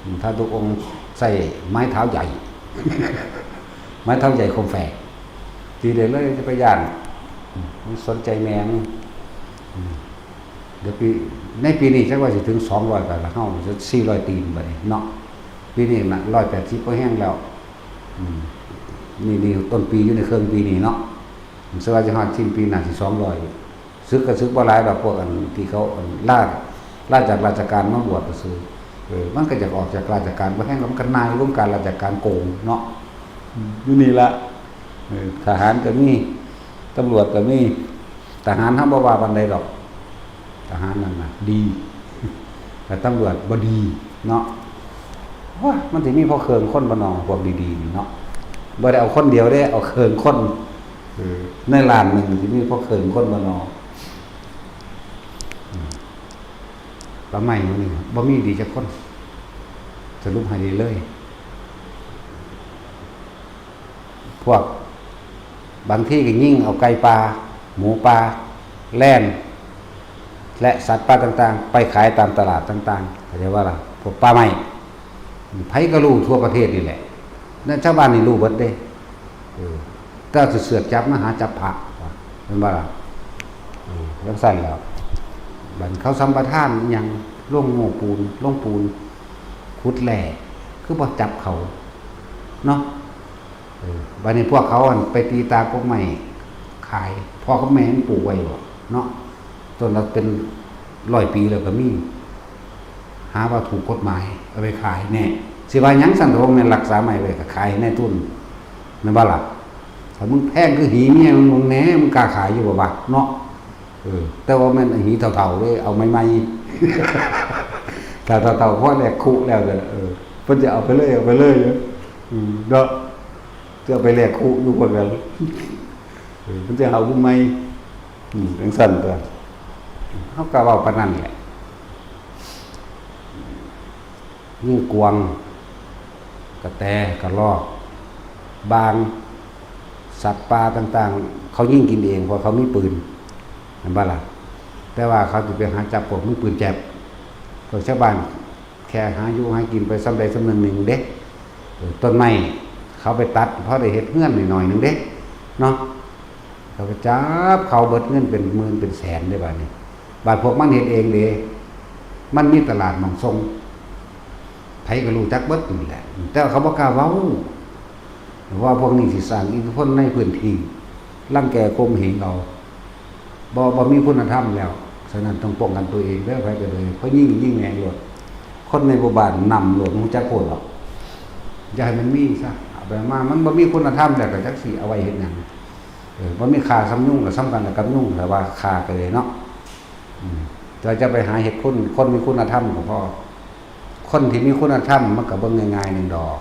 อืม ถ้าทุกองค์ใส่ไม้เท้าใหญ่ ไม้เท้าใหญ่คมแฝก ตีได้เลย จะไปย่าน อืม มันสนใจแม่ง อืม เดี๋ยวปี ในปีนี้จักว่าสิถึงสองร้อยกันละ เฮาจะสี่ร้อยตีนบัดนี้เนาะ ปีนี้น่ะร้อยแปดสิบก็แห้งแล้ว อืม นี่ นี่ต้นปีอยู่ในเครื่องปีนี้เนาะ สว่าจะฮอดสิ้นปีน่าสิสองร้อย ศึกก็ศึกบ่หลายดอก พวกอันที่เขาอันลา ลาจากราชการมาบวชก็ซื่อ เออ มันก็อยากออกจากราชการ บ่แห้งแล้วมันก็นายลงการราชการโกงเนาะ อืม อยู่นี่ละ เออ ทหารก็มี ตำรวจก็มี ทหารเฮาบ่ว่าปานใดดอก ทหารนั่นน่ะ ดี แต่ตำรวจบ่ดีเนาะ ว้า มันสิมีพอเครื่องคนบ่นอ พวกดีๆนี่เนาะ บ่ได้เอาคนเดียวเด้ เอาเครื่องคน เออ ในล้านหนึ่งสิมีพอเครื่องคนบ่นอ อืม ป่าไม้หมู่นี้บ่มีดีจักคน สรุปให้ดีเลย พวก บางทีก็ยิงเอาไก่ป่า หมูป่า แลน และสัตว์ป่าต่างๆ ไปขายตามตลาดต่างๆ เข้าใจว่าล่ะ พวกป่าไม้ ไผก็รู้ทั่วประเทศนี่แหละ นั่นชาวบ้านนี่รู้เบิดเด้ เออ แต่เสือกจับมาหาจับพระ แม่นบ่ล่ะ เออ จั่งซั้นแหล้ว บัดเขาสัมปทานอิหยัง โรงโม้ปูน โรงปูน ขุดแร่ คือบ่จับเขา เนาะ เออ บัดนี้พวกเขาหั่นไปตีตากกไม้ขาย พ่อกับแม่มันปลูกไว้บ่ เนาะ ต้นละเป็นร้อยปีแล้วก็มี หาว่าถูกกฎหมาย เอาไปขายแน่ สิว่าหยังซั่น ก็บ่แม่นรักษาไม้ไว้ก็ขายให้นายทุน แม่นบ่ล่ะ ถ้ามึงแพงคือหีเมียมึง มึงแหน่ มึงกล้าขายอยู่บ่วะ เนาะ เออ แต่ว่าแม่นหีเฒ่าๆเด้ เอาใหม่ๆ ถ้าเฒ่าๆ พอแลกคุแล้วก็ เออ เพิ่นจะเอาไปเลย เอาไปเลย อืม เนาะ จะเอาไปแลกคุอยู่พวกนั้น เออ เพิ่นจะเอาผู้ใหม่ อืม จั่งซั้นตั๊ว เฮาก็เว้าปานนั้นแหละ ยิงกวาง กระแต กระรอก บาง สัตว์ป่าต่างๆ เขายิงกินเอง เพราะเขามีปืน แม่นบ่ล่ะ แต่ว่าเขาสิไปหาจับพวกมือปืนแจ๊บ พวกชาวบ้านแค่หาอยู่หากินไปส่ำใดส่ำหนึ่งหนึ่งเด้ เออ ต้นไม้เขาไปตัด พอได้เฮ็ดเฮือนหน่อยๆหนึ่งเด้ เนาะ เขาไปจับเขาเบิดเงินเป็นหมื่นเป็นแสนเด้บัดนี้ บาดพวกมันเฮ็ดเองเด้ มันมีตลาดหม่องส่ง ไผก็รู้จักเบิดนั่นแหละ แต่ว่าเขาบ่กล้าเว้า ว่าพวกนี้สิสร้างอิทธิพลในพื้นที่ รังแกข่มเหงเอา บ่ บ่มีคุณธรรมแล้ว ฉะนั้นต้องป้องกันตัวเองเด้อ ไผก็เลย เพราะยิง ยิงแม่งโลด คนในหมู่บ้านนำโลด ฮู้จักโพดดอก อย่าให้มันมีซะ เอาไปมา มันบ่มีคุณธรรมแล้วก็จักสิเอาไว้เฮ็ดหยัง เออ บ่มีค่าส่ำยุงก็ส่ำกันแล้วกับยุง แต่ว่าฆ่าไปเลยเนาะ อืม แต่จะไปหาเฮ็ดคน คนมีคุณธรรมก็พอ คนที่มีคุณธรรมมันก็เบิ่งง่ายๆหนึ่งดอก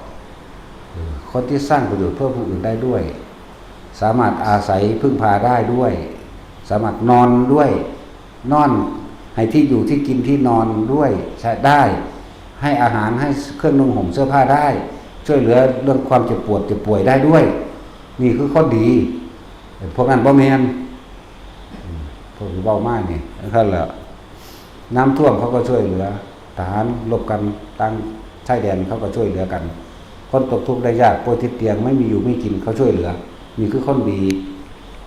เออ คนที่สร้างประโยชน์เพื่อผู้อื่นได้ด้วย สามารถอาศัยพึ่งพาได้ด้วย สามารถนอนด้วย นอนให้ที่อยู่ที่กินที่นอนด้วย ใช้ได้ ให้อาหาร ให้เครื่องนุ่งห่มเสื้อผ้าได้ ช่วยเหลือเรื่องความเจ็บปวดเจ็บป่วยได้ด้วย นี่คือคนดี พวกนั้นบ่แม่น อืม พวกที่เว้ามานี่ นั่นแหละ น้ำท่วมเขาก็ช่วยเหลือ ทหารรบกันตางชายแดนเขาก็ช่วยเหลือกัน คนตกทุกข์ได้ยาก ป่วยติดเตียง ไม่มีอยู่ไม่กิน เขาช่วยเหลือ นี่คือคนดี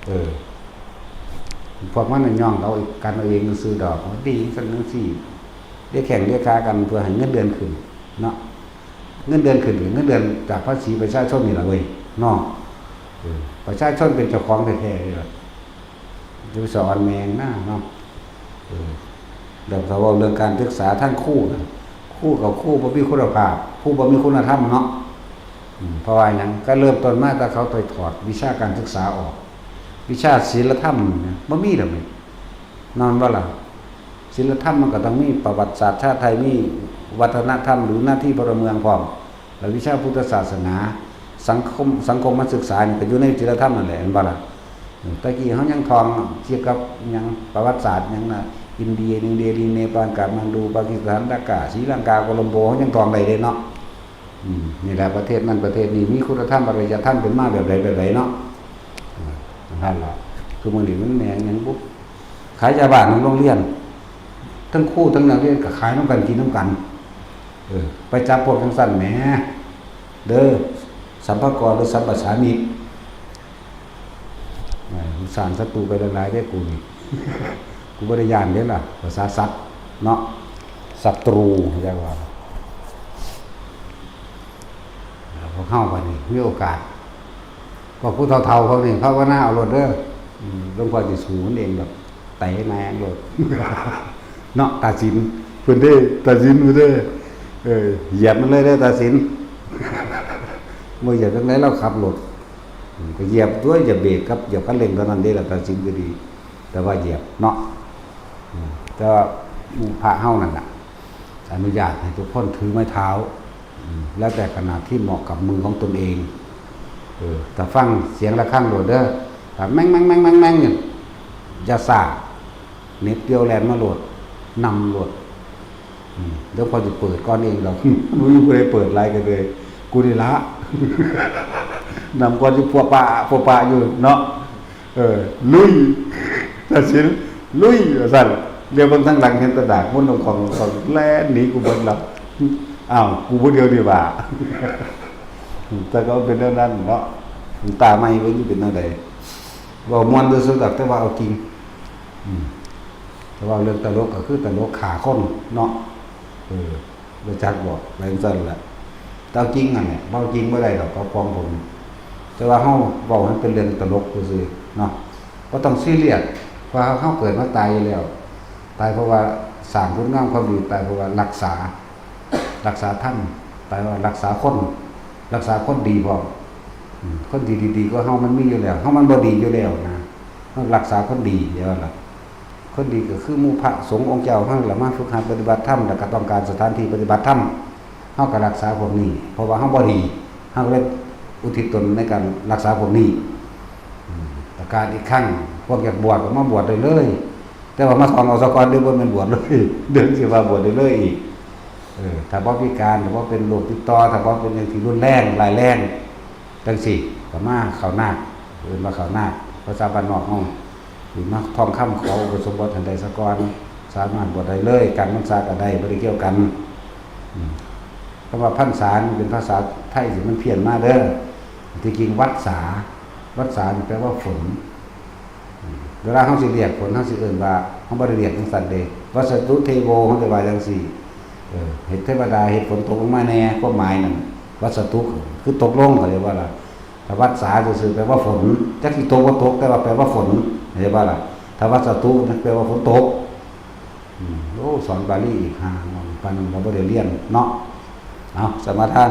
เออ พวกมันน่ะย่องเอากันเอาเองซื่อดอก ดีจังซั่นจังซี่ เลียแข้งเลียขากันเพื่อให้เงินเดือนขึ้น เนาะ เงินเดือนขึ้น เงินเดือนจากภาษีประชาชนนี่ล่ะเว้ย เนาะ เออ ประชาชนเป็นเจ้าของแท้ๆเลยล่ะ จะไปสอนแม่งนะเนาะ เออ แล้วถ้าเว้าเรื่องการศึกษาทางครูน่ะ ครูกับครูบ่มีคุณภาพ ครูบ่มีคุณธรรมเนาะ อืม เพราะว่าหยัง ก็เริ่มต้นมาแต่เขาไปถอดวิชาการศึกษาออก วิชาศีลธรรมเนี่ย บ่มีแล้วนี่ แม่นบ่ล่ะ ศีลธรรมมันก็ต้องมีประวัติศาสตร์ชาติไทย มีวัฒนธรรมหรือหน้าที่พลเมืองพร้อม และวิชาพุทธศาสนา สังคม สังคมมันศึกษานี่ก็อยู่ในศีลธรรมนั่นแหละ เห็นบ่ล่ะ? อืม ตะกี้เขายังท่องเกี่ยวกับหยังประวัติศาสตร์หยังน่ะ อินเดีย นิงเดลี เนปาล กาดมันดู ปากีสถาน ดากา ศรีลังกา โคลัมโบ เขายังท่องได้เลยเนาะ อืม นี่แหละ ประเทศนั้นประเทศนี้ มีคุณธรรม อารยธรรมเป็นมาแบบใดแบบใดเนาะ อืม นั่นล่ะ คือมื้อนี้มันแม่นหยังบุ ขายยาบ้าในโรงเรียน ทั้งครูทั้งนักเรียนก็ขายนำกัน กินนำกัน เออ ไปจับพวกจังซั่นแหม เด้อ สัมภากรหรือสัมปสามิต อ่า สร้างศัตรูไปหลายๆเด้อกูนี่ กูบ่ได้ย้านเด้ล่ะ ภาษาสัตว์เนาะ ศัตรู เรียกว่า พวกเฮาบัดนี้มีโอกาส พวกผู้เฒ่าๆพวกนี้ภาวนาเอาโลดเด้อ อืม หลวงพ่อสิสู้มันเองดอก เตะแม่งโลด เนาะ ตาสิน เพิ่นเด้ ตาสินเพิ่นเด้ เออ เหยียบมันเลยเด้อ ตาสิน บ่เหยียบจั่งใด๋ ลาวขับรถ อืม ก็เหยียบตั๊ว อย่าเบรกกับเหยียบคันเร่งเท่านั้นเด้ล่ะ ตาสินก็ดี แต่ว่าเหยียบเนาะ อืม แต่ว่าหมู่พระเฮานั่นน่ะ อนุญาตให้ทุกคนถือไม้เท้า อืม แล้วแต่ขนาดที่เหมาะกับมือของตนเอง เออ ถ้าฟังเสียงระฆังโลดเด้อ ถ้าแม่งๆๆๆๆเนี่ย อย่าซ่า เหน็บเดี่ยวแล่นมาโลด นำโลด อืม เดี๋ยวพอสิเปิดก่อนเองดอก บ่มีผู้ใด๋เปิดหลายก็เลย กูนี่ละ นำก่อนอยู่ ปัวปะ ปัวปะอยู่เนาะ เออ ลุย ตาสิน ลุย ว่าซั่น เดี๋ยวเบิ่งทางหลังเห็นแต่ดาก มันต้องของ ของแล่นหนีกูเบิดแล้ว อ้าว กูผู้เดียวนี่หว่า แต่ก็เป็นแนวนั้นเนาะ ตาใหม่เบิ่งสิเป็นแนวใด๋ เว้าม่วนซื่อๆดอก แต่ว่าเอาจริง อืม แต่ว่าเรื่องตลกก็คือตลกฆ่าคนเนาะ เออ รู้จักบ่ ว่าจั่งซั่นแหละ แต่เอาจริงนั่นแหละ เว้าจริงบ่ได้ดอก เขาฟ้องผม แต่ว่าเฮาเว้าให้เป็นเรื่องตลกซื่อๆเนาะ บ่ต้องซีเรียส เพราะเฮาเกิดมาตายอยู่แล้ว ตายเพราะว่าสร้างคุณงามความดี ตายเพราะว่ารักษา รักษาธรรม ตายว่ารักษาคน รักษาคนดีพร้อม อืม คนที่ดีๆกว่าเฮามันมีอยู่แล้ว เฮามันบ่ดีอยู่แล้วนะ เฮารักษาคนดี เดี๋ยวล่ะ คนดีก็คือหมู่พระสงฆ์องค์เจ้าเฮาล่ะ มาฝึกหัดปฏิบัติธรรม แล้วก็ต้องการสถานที่ปฏิบัติธรรม เฮาก็รักษาพวกนี้ เพราะว่าเฮาบ่ดี เฮาก็เลยอุทิศตนในการรักษาพวกนี้ อืม ประกาศอีกครั้ง พวกอยากบวชก็มาบวชได้เลย แต่ว่ามาท่องเอาซะก่อนเด้อ บ่แม่นบวชเลย เดี๋ยวสิว่าบวชได้เลยอีก เออ ถ้าบ่พิการ ถ้าบ่เป็นโรคติดต่อ ถ้าบ่เป็นหยังที่รุนแรง ร้ายแรง จั่งซี้ ก็มาเข้านาค เอิ้นว่าเข้านาค ภาษาบ้านนอกเฮา สิมาท่องคำขออุปสมบทให้ได้ซะก่อน สามารถบวชได้เลย กลางพรรษาก็ได้ บ่ได้เกี่ยวกัน อืม คำว่าพรรษานี่เป็นภาษาไทยที่มันเพี้ยนมาเด้อ ที่จริงวัสสา วัสสานี่แปลว่าฝน อืม เวลาเฮาสิเรียกฝน เฮาสิเอิ้นว่า เฮาบ่ได้เรียกจั่งซั้นเด้ วัสสะตุเทโว เฮาสิว่าจั่งซี้ เออ เฮ็ดเทวดา เฮ็ดฝนตกลงมาแน่ ความหมายนั่น วัสสะตุ คือตกลง เขาเรียกว่าล่ะ ถ้าวัสสาซื่อๆ แปลว่าฝน จักสิตกบ่ตก แต่ว่าแปลว่าฝน เห็นบ่ล่ะ ถ้าวัสสะตุ นั่นแปลว่าฝนตก อืม โอ้ สอนบาลีอีกห่า ปานนั้นก็บ่ได้เรียนเนาะ เอา สมาทาน